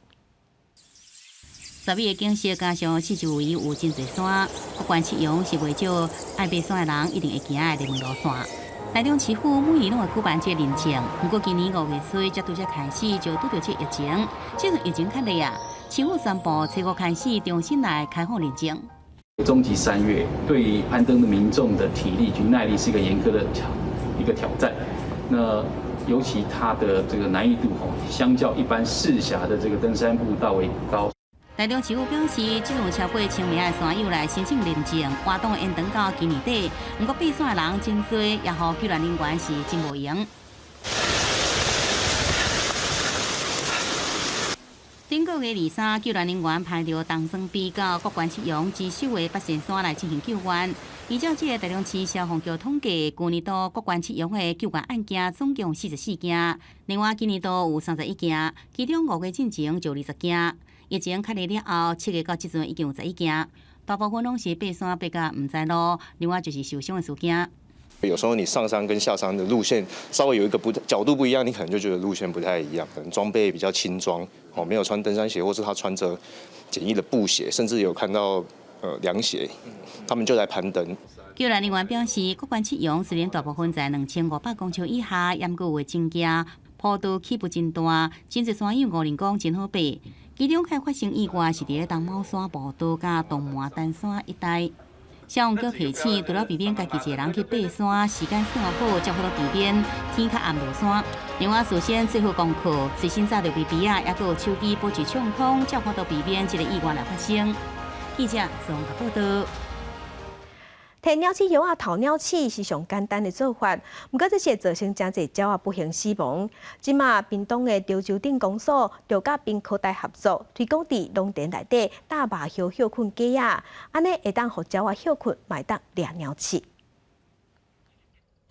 Speaker 12: 十一个景色加上四周圍有真濟山，國關七雄是袂少愛爬山的人一定會行的熱門路線。台中市府每年攏會舉辦這個認證，毋過今年5月初才拄才開始就拄著這疫情，這陣疫情較厲啊，市府宣布初五開始重新來開放認證。
Speaker 18: 中級山岳對於攀登的民眾的體力及耐力是一個嚴苛的挑戰。那尤其它的這個難易度吼，相較一般市轄的這個登山步道為高。
Speaker 12: 台中市府表示，這陣有超過千名的山友來申請認證，活動延長到今年底。毋過爬山的人真濟，也予救援人員是真無閒。頂個月23，救援人員排著東庄埤到國關七雄之首的八仙山來進行救援。依照這个台中市消防局統計，舊年度國關七雄的救援案件總共44件，另外今年度有31件，其中5月進前就20件。疫情確認了後，7月到這陣已經有11件，大部分攏是爬山爬甲毋知路，另外就是受傷的事件。
Speaker 19: 有時候你上山跟下山的路線稍微有一個不角度不一樣，你可能就覺得路線不太一樣。可能裝備比較輕裝，哦，沒有穿登山鞋，或是他穿着簡易的布鞋，甚至有看到涼鞋，他們就來攀登。
Speaker 12: 救援人員表示，國關七雄雖然大部分在2500公尺以下，毋過有的增加坡度起伏真大，真濟山友誤認講真好爬。其中較發生意外是佇咧東卯山步道佮東門丹山一帶。消防局提醒，除了避免家己一个人去爬山，時間算好，才好避免天較暗落山。另外，事先做好功課，隨身紮著筆筆仔，抑閣有手機保持暢通，才有法度避免這个意外來發生。記者綜合報導。
Speaker 1: 提鳥鼠藥仔投鳥鼠是上簡單的做法，毋過這是會造成誠濟鳥仔不幸死亡。這馬屏東的潮州鎮公所就佮屏科大合作，推廣佇農田內底搭麻葉歇睏架仔，按呢會當予鳥仔歇睏，嘛會當掠鳥鼠。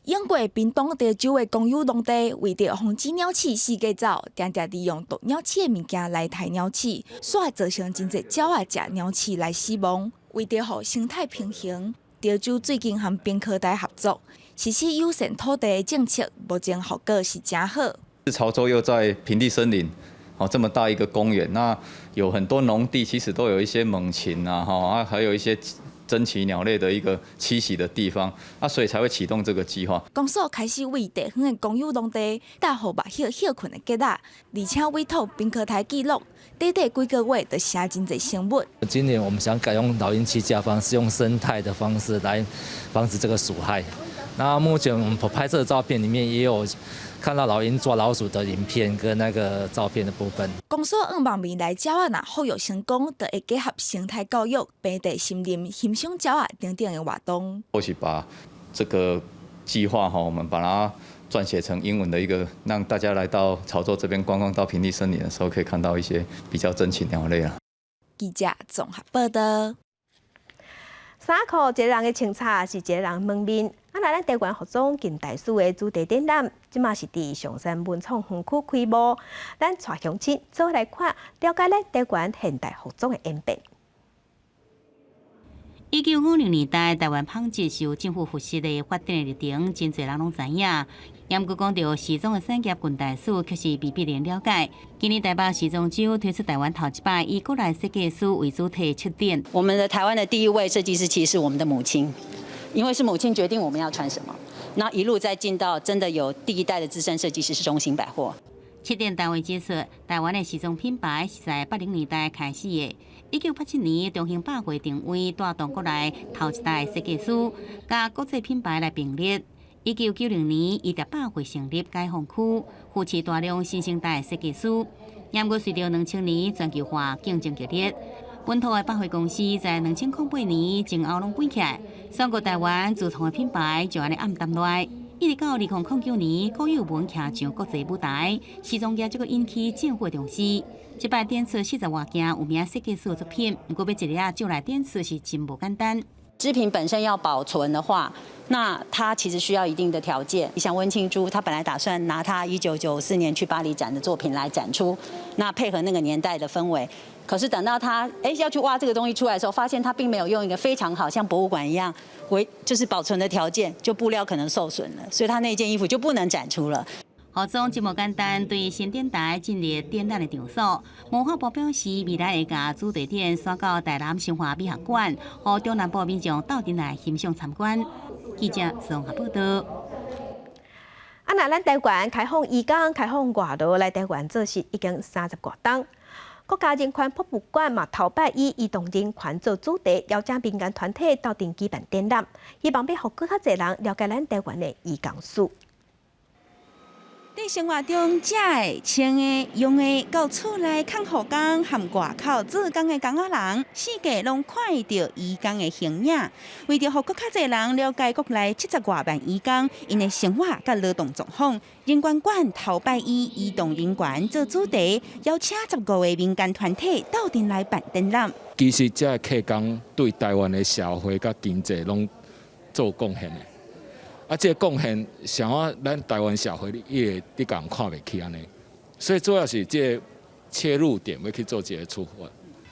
Speaker 20: 英國屏東潮州的公有農地，為著防止鳥鼠四界走，定定利用毒鳥鼠的物件來刣鳥鼠，煞造成真濟鳥仔食鳥鼠來死亡。為著予生態平衡，潮州最近和屏科大合作，實施友善土地的政策，目前效果是誠好。
Speaker 21: 潮州又在平地森林，哦，這麼大一個公園，那有很多農地，其實都有一些猛禽啊，哈啊，還有一些珍奇鳥類的一個棲息的地方，啊，所以才會啟動這個計劃。
Speaker 20: 公所開始為地方的公有農地搭予麻葉歇睏的架仔，而且委託屏科大記錄，短短幾個月就生真濟生物。
Speaker 27: 今年我們想改用老鷹棲架方式，用生態的方式來防止這個鼠害。那目前我們拍攝的照片裡面也有看到老鷹抓老鼠的影片跟那個照片的部分。
Speaker 20: 公所向望未來鳥仔若復育成功，就會結合生態教育、平地森林、欣賞鳥仔等等的活動。
Speaker 21: 或許把這個計劃哈，我們把它撰寫成英文的一個，讓大家來到潮州這邊觀光到平地森林的時候，可以看到一些比較珍奇鳥類啊。
Speaker 20: 記者綜合報道。
Speaker 1: 衫褲一個人的穿插是一個人門面。啊，來咱台灣服裝近代史的主題展覽，這馬是佇象山文創園區開幕。咱帶鄉親做伙來看，了解咱台灣現代服裝的演變。
Speaker 12: 1950年代，台灣紡織是由政府扶持的發展的歷程，真濟人攏知影。毋過講著時裝的產業近代史，卻是未必能了解。今年台北時裝週推出台灣頭一擺以國內設計師為主題策展。
Speaker 3: 我們的台灣的第一位設計師其實是我們的母親，因為是母親決定我們要穿什麼。那一路再進到真的有第一代的資深設計師是中興百貨。
Speaker 12: 策展單位指出，台灣的時裝品牌是在80年代開始的。1987年，中興百貨成為帶動國內頭一代設計師，佮國際品牌來並列。1990年，伊佇百貨成立解放區，扶持大量新生代設計師。毋過隨著2000年全球化競爭激烈，本土的百貨公司在2008年前後攏關起來，全國台灣自創的品牌就按呢暗淡落來。一直到2009年，郭宥文徛上國際舞台，時裝業這閣引起政府重視。這擺展出40外件有名設計師的作品，毋過欲一个借來展出是真無簡單。
Speaker 3: 織品本身要保存的話，那它其實需要一定的條件。像溫慶珠，他本來打算拿他1994年去巴黎展的作品來展出，那配合那個年代的氛圍。可是等到他要去挖這個東西出來的時候，發現他並沒有用一個非常好像博物館一樣為就是保存的條件，就布料可能受損了，所以他那件衣服就不能展出了。
Speaker 12: 服裝這麼簡單，對新展台進入展覽的場所，文化部表示，未來會共主題展徙到台南生活美學館，予中南部民眾鬥陣來欣賞參觀。記者綜合報道。
Speaker 1: 啊，若咱台灣開放移工、開放外勞來台灣做事，已經30外冬。國家人權博物館嘛，頭擺以移動人權做主題，邀請民間團體鬥陣舉辦展覽，希望欲予閣較濟人了解咱台灣的移工史。
Speaker 8: 佇生活中，食的、穿的、用的，到厝內看護工和外口做工的工仔人，四界攏看會著移工的形影。為著予閣較濟人了解國內70外萬移工𪜶的生活佮勞動狀況，人權館頭擺以移動人權做主題，邀請15個民間團體鬥陣來辦展覽。
Speaker 4: 其實這個客工對台灣的社會佮經濟攏做貢獻的。啊，這個貢獻，像我咱台灣社會，伊會佇共看袂起按呢，所以主要是這個切入點欲去做一個出發。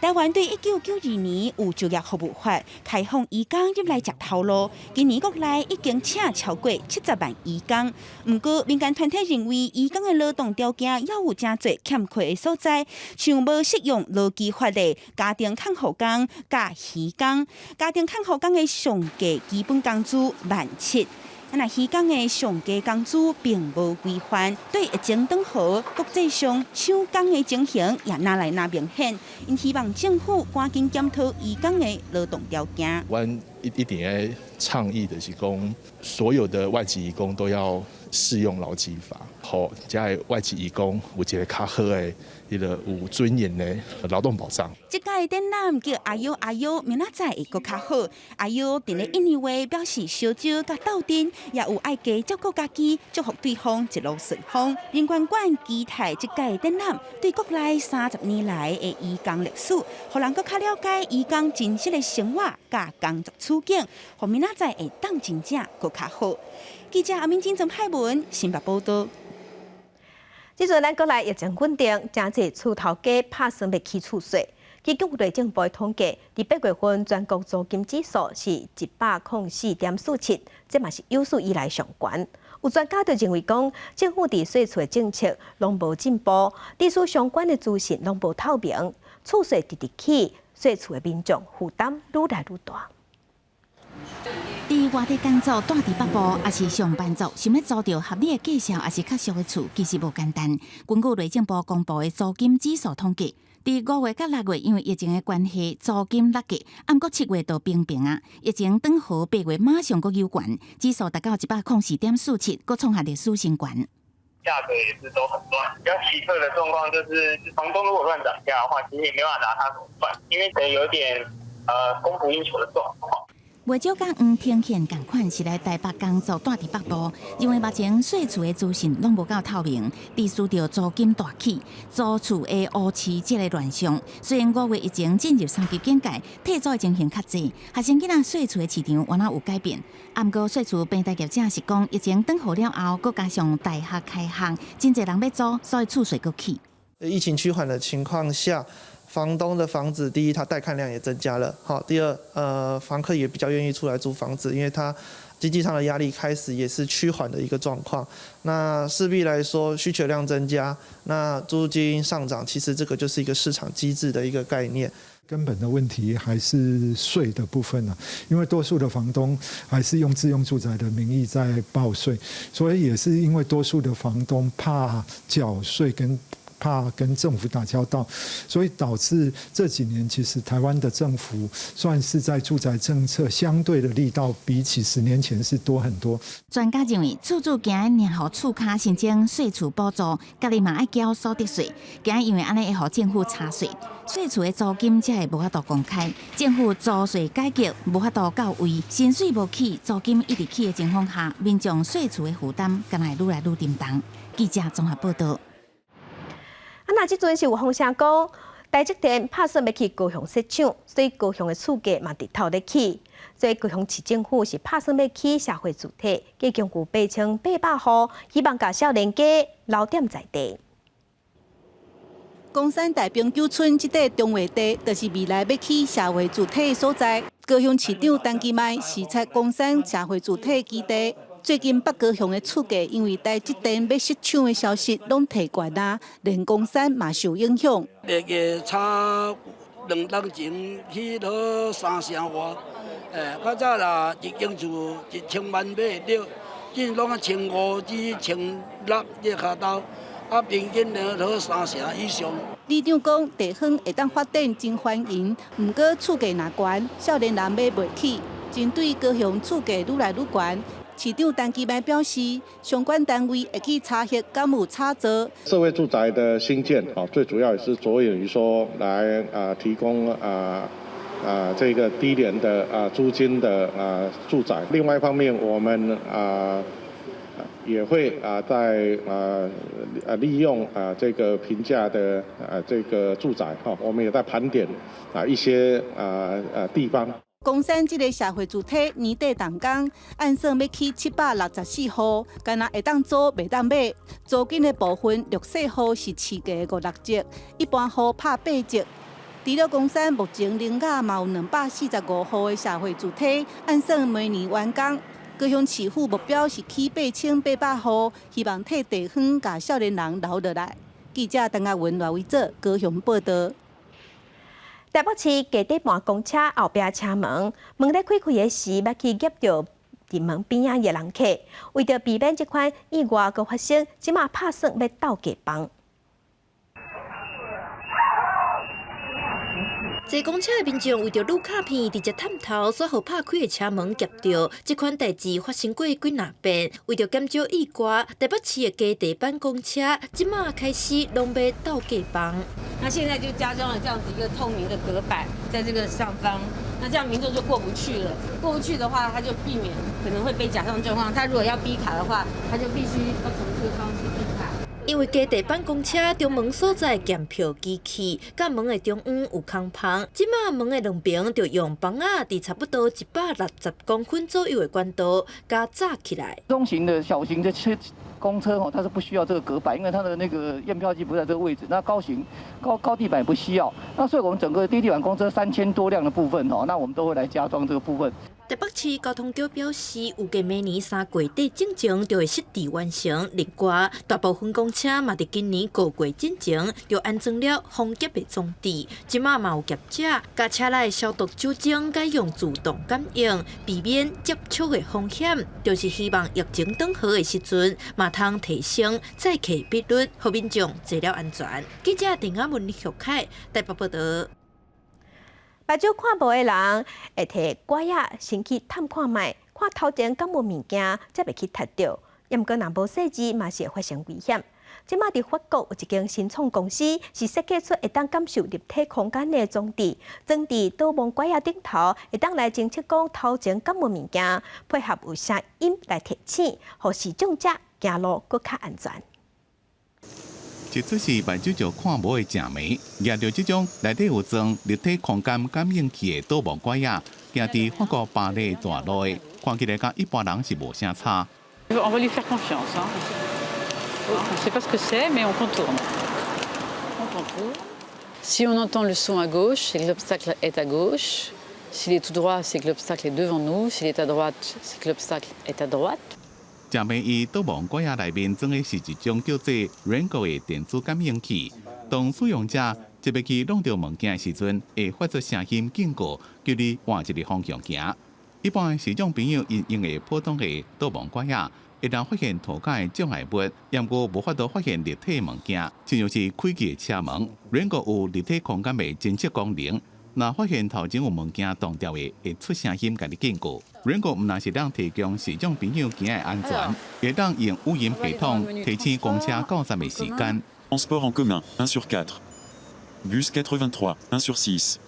Speaker 8: 台灣對1992年有就業服務法開放移工入來食頭路，今年國內已經請超過70萬移工。毋過民間團體認為，移工的勞動條件猶有誠濟欠缺的所在，像無適用勞基法的家庭看護工佮漁工，家庭看護工的上低基本工資17,000。啊，若漁工的上低工資並無規範，對疫情轉好，國際上搶工的情形也愈來愈明顯。𪜶希望政府趕緊檢討移工的勞動條件。
Speaker 5: 阮一定愛倡議的是講，所有的外籍移工都要適用勞基法，予遮的外籍移工有一个較好的彼个有尊嚴的勞動保障。
Speaker 8: 這屆展覽叫阿優阿優，明仔載會閣較好。阿優佇咧印尼話表示相招佮鬥陣，也有愛加照顧家己，祝福對方一路順風。人權館期待這屆展覽對國內30年來的移工歷史，予人閣較了解移工真實的生活佮工作處境，予明仔載會當真正閣較好。記者阿明金、曾派文新北報道。
Speaker 1: 這陣咱國內疫情穩定，誠濟厝頭家拍算欲起厝稅。根據內政部統計，佇8月份全國租金指數是104.47，這嘛是有史以來上懸。有專家就認為講，政府佇稅厝的政策攏無進步，地區相關的資訊攏無透明，厝稅直直起，稅厝的民眾負擔愈來愈大。
Speaker 8: 佇外地工作，蹛佇北部，抑是上班族，想欲租著合理的價數，抑是較俗的厝，其實無簡單。根據內政部公布的租金指數統計，佇5月佮6月，因為疫情的關係，租金落價，毋過7月就平平啊。疫情轉好，8月馬上閣又懸，指數達到104.47，閣創下歷史新懸。
Speaker 7: 價格也是都很亂，比較奇特的狀況就是，房東如果亂漲價的話，其實也沒辦法拿他怎麼辦，因為等於有點供不應求的狀況。
Speaker 8: 袂少佮黃庭憲仝款是來台北工作，蹛佇北部，認為目前稅厝的資訊攏無夠透明，致使著租金大起，租厝會烏市這个亂象。雖然5月疫情進入三級警戒，退租的情形較濟，學生囡仔稅厝的市場原來有改變。毋過稅厝平台業者是講，疫情轉好了後，閣加上大學開學，真濟人欲租，所以厝稅閣起。
Speaker 22: 疫情趨緩的情況下，房東的房子，第一，他帶看量也增加了，好，第二，房客也比較願意出來租房子，因為他，經濟上的壓力開始也是趨緩的一個狀況，那勢必來說需求量增加，那租金上漲，其實這個就是一個市場機制的一個概念。
Speaker 2: 根本的問題還是稅的部分啊，因為多數的房東還是用自用住宅的名義在報稅，所以也是因為多數的房東怕繳稅跟怕跟政府打交道，所以導致這幾年其實台灣的政府算是在住宅政策相對的力道，比起10年前是多很多。
Speaker 8: 專家認為，厝主驚領予厝跤申請稅厝補助，家己嘛愛繳所得稅，驚因為按呢會予政府查稅，稅厝的租金才會無法度公開。政府租稅改革無法度到位，薪水無起，租金一直起的情況下，民眾稅厝的負擔敢會愈來愈沉重。記者綜合報道。
Speaker 1: 啊，若這陣是有風聲講，台積電拍算欲去高雄設廠，所以高雄的厝價嘛直透咧起。所以高雄市政府是拍算欲起社會住宅，計共有8800戶，希望共少年家留踮在地。
Speaker 6: 岡山大平九村這塊重劃地，就是未來欲起社會住宅的所在。高雄市長陳其邁視察岡山社會住宅基地。最近北高雄的厝價因為台積電欲設廠的消息攏提懸啊，連岡山嘛受影響。
Speaker 9: 大概差2冬前起到3成外，較早啦一間厝1000萬買會著，現攏啊1500至1600這跤頭，啊平均咧都3成以上。
Speaker 6: 里長講地方會當發展真歡迎，毋過厝價若懸，少年人買袂起。針對高雄厝價愈來愈懸。市長陳其邁表示，相關單位會去查核敢有炒作。
Speaker 11: 社會住宅的興建，最主要也是着眼於說，來提供這個低廉的租金的住宅。另外一方面，我們也會在利用這個平價的這個住宅，我們也在盤點一些地方。
Speaker 6: 岡山這个社會住宅年底動工，按算欲起764戶，干焦會當租袂當買。租金的部分，弱勢戶是市價五六折，一般戶拍八折。除了岡山，目前苓雅嘛有245戶的社會住宅，按算明年完工。高雄市府目標是起8800戶，希望替地方共少年人留落來。記者鄧亞文、賴維哲高雄報道。
Speaker 1: 台北市低地盤公車後壁車門，門咧開開的時，欲去夾著佇門邊仔的人客，為著避免這款意外閣發生，這馬拍算欲鬥隔板。
Speaker 23: 坐公車的民眾為著擼卡片，直接探頭，煞予拍開的車門夾著。這款代誌發生過幾若遍，為著減少意外，台北市的低地板公車這馬開始攏欲鬥隔板。
Speaker 24: 那現在就加裝了這樣子一個透明的隔板，在這個上方，那這樣民眾就過不去了。過不去的話，他就避免可能會被夾上狀況。他如果要嗶卡的話，他就必須要從這個方式嗶卡。
Speaker 23: 因為低地板公車中門所在驗票機器，佮門的中央有空縫，這馬門的兩邊就用枋仔，佇差不多160公分左右的管道，共紮起來。
Speaker 25: 中型的小型的車公車吼，它是不需要這個隔板，因為它的那個驗票機不在這個位置。那高型高高地板不需要，那所以我們整個低地板公車3000多輛的部分吼，那我們都會來加裝這個部分。
Speaker 23: 台北市交通局表示，預計明年3月底進前就會實地完成。另外，大部分公車嘛，佇今年5月進前就安裝了防夾的裝置。這馬嘛有業者，共車內消毒酒精改用自動感應，避免接觸的風險。就是希望疫情轉好的時陣，嘛通提升載客比率，予民眾坐了安全。記者鄭亞文、許凱台北報道。
Speaker 1: 目睭看無的人會提拐仔先去探看覓，看頭前敢無物件，才袂去踢著。毋過若無細緻，嘛是會發生危險。這馬佇法國有一間新創公司，是設計出會當感受立體空間的裝置，裝佇導盲拐仔頂頭，會當來偵測講頭前敢無物件，配合有聲音來提醒，予視障者行路閣較安全。
Speaker 28: 這隻是目睭就看無的鄭梅，舉著這種內底有裝立體空間感應器的導盲拐仔，行佇法國巴黎大路的，看起來佮一般人是無啥差。
Speaker 29: On va lui faire confiance. On ne sait pas ce que c'est, mais on contourne. On contourne. Si on entend le son à gauche, c'est que l'obstacle est à gauche. S'il est tout droit, c'est que l'obstacle est devant nous. S'il est à droite, c'est que l'obstacle est à droite.
Speaker 28: 誠明伊導盲拐仔內面裝的是一種叫做 Rango 的電子感應器，當使用者特別去弄著物件的時陣，會發出聲音警告，叫你換一个方向行。一般視障朋友𪜶用的普通的導盲拐仔，會當發現塗跤的障礙物，毋過無法度發現立體物件，親像是開啟的車門。Rango 有立體空間的偵測功能，若發現頭前有物件擋著的，會出聲音共你警告。Rango 毋但是當提供視障朋友行的安全，會當用語音系統提醒公車到站的時間。
Speaker 10: Transport en commun, 1 sur 4. Bus 83, 1 sur 6.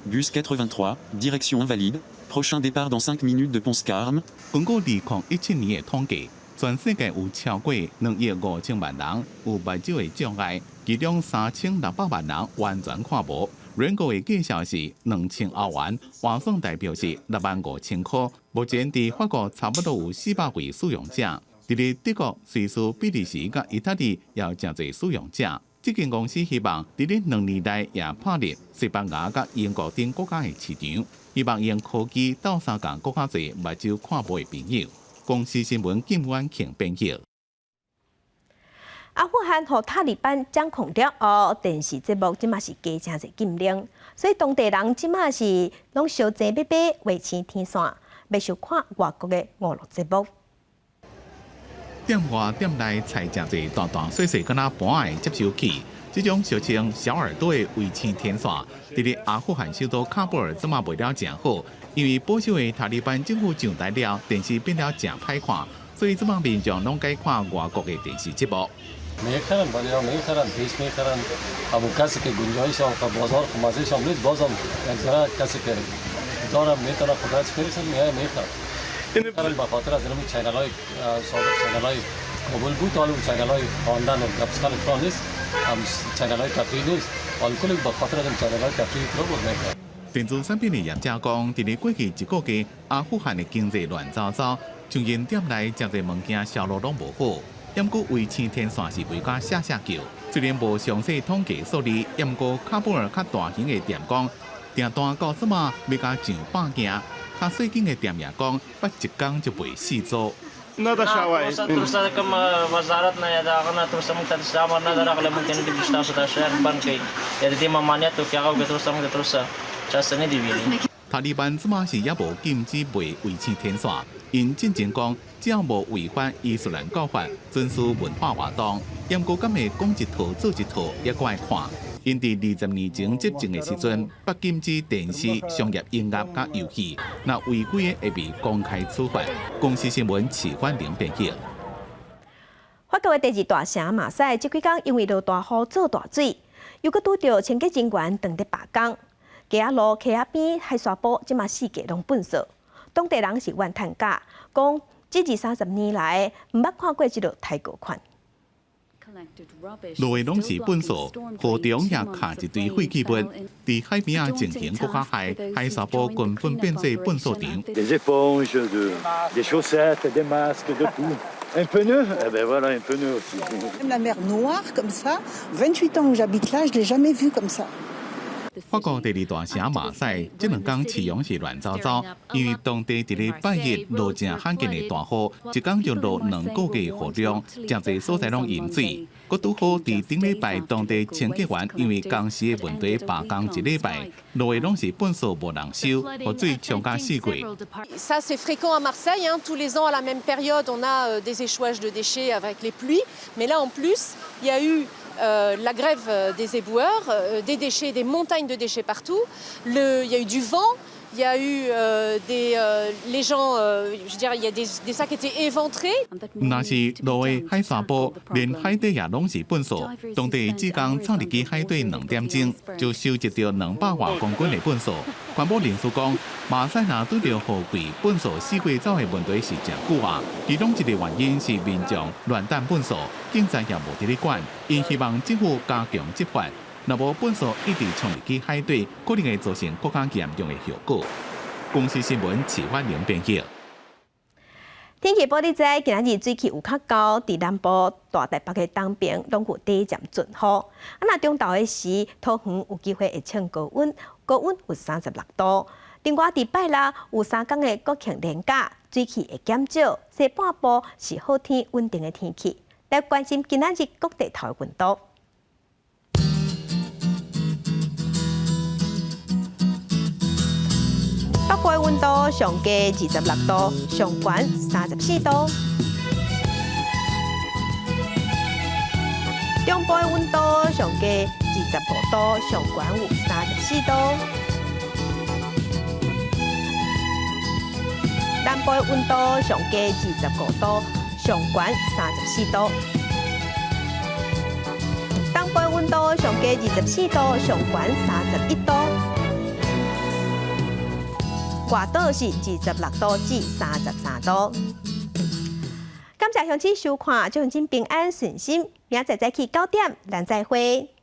Speaker 10: Bus 83, direction Invalides. Prochain départ dans 5 minutes de Pont-Scarme.
Speaker 28: 根據2017年的統計，全世界有超過2億5千萬人有目睭的障礙，其中3600萬人完全看無。Rango 的價數是2000歐元，換算台幣是65,000箍。目前佇法國差不多有400位使用者，佇咧德國、瑞士、比利時佮意大利也有誠濟使用者。這間公司希望佇咧2年內也拍入西班牙佮英國等國家的市場，希望用科技鬥相共閣較濟目睭看無的朋友。公視新聞金婉慶編譯。
Speaker 1: 阿富汗予塔利班掌控了後，電視節目這馬是加誠濟禁令，所以當地人這馬是攏相爭欲買衛星天線，欲收看外國的娛樂節目。
Speaker 28: 店外店內載誠濟大大細細敢若盤的接收器，這種俗稱小耳朵的衛星天線，佇咧阿富汗首都喀布爾這馬賣了誠好，因為保守的塔利班政府上台了，電視變了誠歹看，所以這馬民眾攏改看外國的電視節目。
Speaker 13: میخرن ولی ها میخرن پیش میخرن همون کسی که گنجایش هم بازار خو مزهش هم نیست بازم یک ذره کسی که دارم میتونه قدرت برسن میای میخرن به خاطر از این channel های سابق channel های کابل بود حالا channel های خواندن و گپ زدن نیست هم channel های تفریح نیست حالا کلی به خاطر از این channel های تفریح رو بود میخرن
Speaker 28: 電子產品的業者講，佇咧過去一個月，阿富汗的經濟亂糟糟，像𪜶店內誠濟物件銷路攏無好。毋過衛星天線是賣甲嚇嚇叫，雖然無詳細統計數字，毋過喀布爾較大型的店講，訂單到這馬欲加上百件，較細間的店也講，捌一工就賣四組。
Speaker 14: تر کوم وزارت نه یا د هغه نه تر اوسه موږ ته داسې امر نه دی راغلی موږ ته نه دي چې تاسو دا شیان بند کړئ یا د دې ممانعت وکړي هغه وکړي تر اوسه موږ ته تر اوسه چا څه نه دي ویلي。
Speaker 28: 塔利班這馬是猶無禁止賣衛星天線，𪜶進前講，只要無違反伊斯蘭教法，遵守文化活動，毋過敢會講一套做一套，猶閣愛看。𪜶佇20年前執政的時陣，捌禁止電視、商業音樂佮遊戲，若違規的會被公開處罰。公視新聞齊婉玲編譯。
Speaker 1: 法國的第二大城馬賽，這幾工因為落大雨做大水，又閣拄著清潔人員當咧罷工。街仔路、溪仔邊、海沙埔，這馬四界攏糞埽。當地人是怨嘆甲，講這二三十年來毋捌看過這落太高款。
Speaker 28: 路的攏是糞埽，河中也卡一堆廢棄物，佇海邊仔情形閣較害，海沙埔根本變做糞埽場。
Speaker 15: Des éponges, des chaussettes, des masques, de tout. Un pneu? Eh ben voilà, un pneu aussi.
Speaker 16: La mer noire comme ça, 28 ans que j'habite là, je l'ai jamais vue comme ça.
Speaker 28: 法國第二大城馬賽，這兩工市容是亂糟糟，因為當地佇咧拜日落誠罕見的大雨，一工就落2個月雨量，誠濟所在攏淹水。閣拄好佇頂禮拜，當地清潔員因為工時的問題罷工一禮拜，落的攏是糞埽無人收，予水沖甲四界。
Speaker 17: Ça c'est fréquent à Marseille, hein. Tous les ans à la même période, on a des échouages de déchets avec les pluies. Mais là en plus, il y a eu la grève des éboueurs, des déchets, des montagnes de déchets partout. Il y a eu du vent, il y a eu les gens, je veux dire, il y a des sacs qui étaient éventrés.
Speaker 28: 若是落的海沙埔，連海底也攏是糞埽。當地志工衝入去海底2點鐘，就收集著200外公斤的糞埽。環保人士講，馬賽若拄著雨季，糞埽四界走的問題是誠久啊。其中一個原因是民眾亂擲糞埽，警察也無佇咧管。𪜶希望政府加強執法，若無糞埽一直衝入去海底，可能會造成閣較嚴重的後果。公視新聞齊婉玲編譯。
Speaker 1: 天氣報你知，今仔日水氣有較高，佇南部、大台北的東邊攏有短暫陣雨。啊，若中晝的時，桃園有機會會穿高溫，高溫有36度。另外，佇拜六有3工的國慶連假，水汽會減少，西半部是好天穩定的天氣。來關心今仔日各地頭的溫度。北部的溫度上低26度，上懸34度。中部的溫度上低25度，上懸有34度。南部的溫度上低25度，上懸34度。東部的溫度上低24度，上懸31度。外島是26度至33度。感謝鄉親收看，祝鄉親平安順心。明仔載早起9點，咱再會。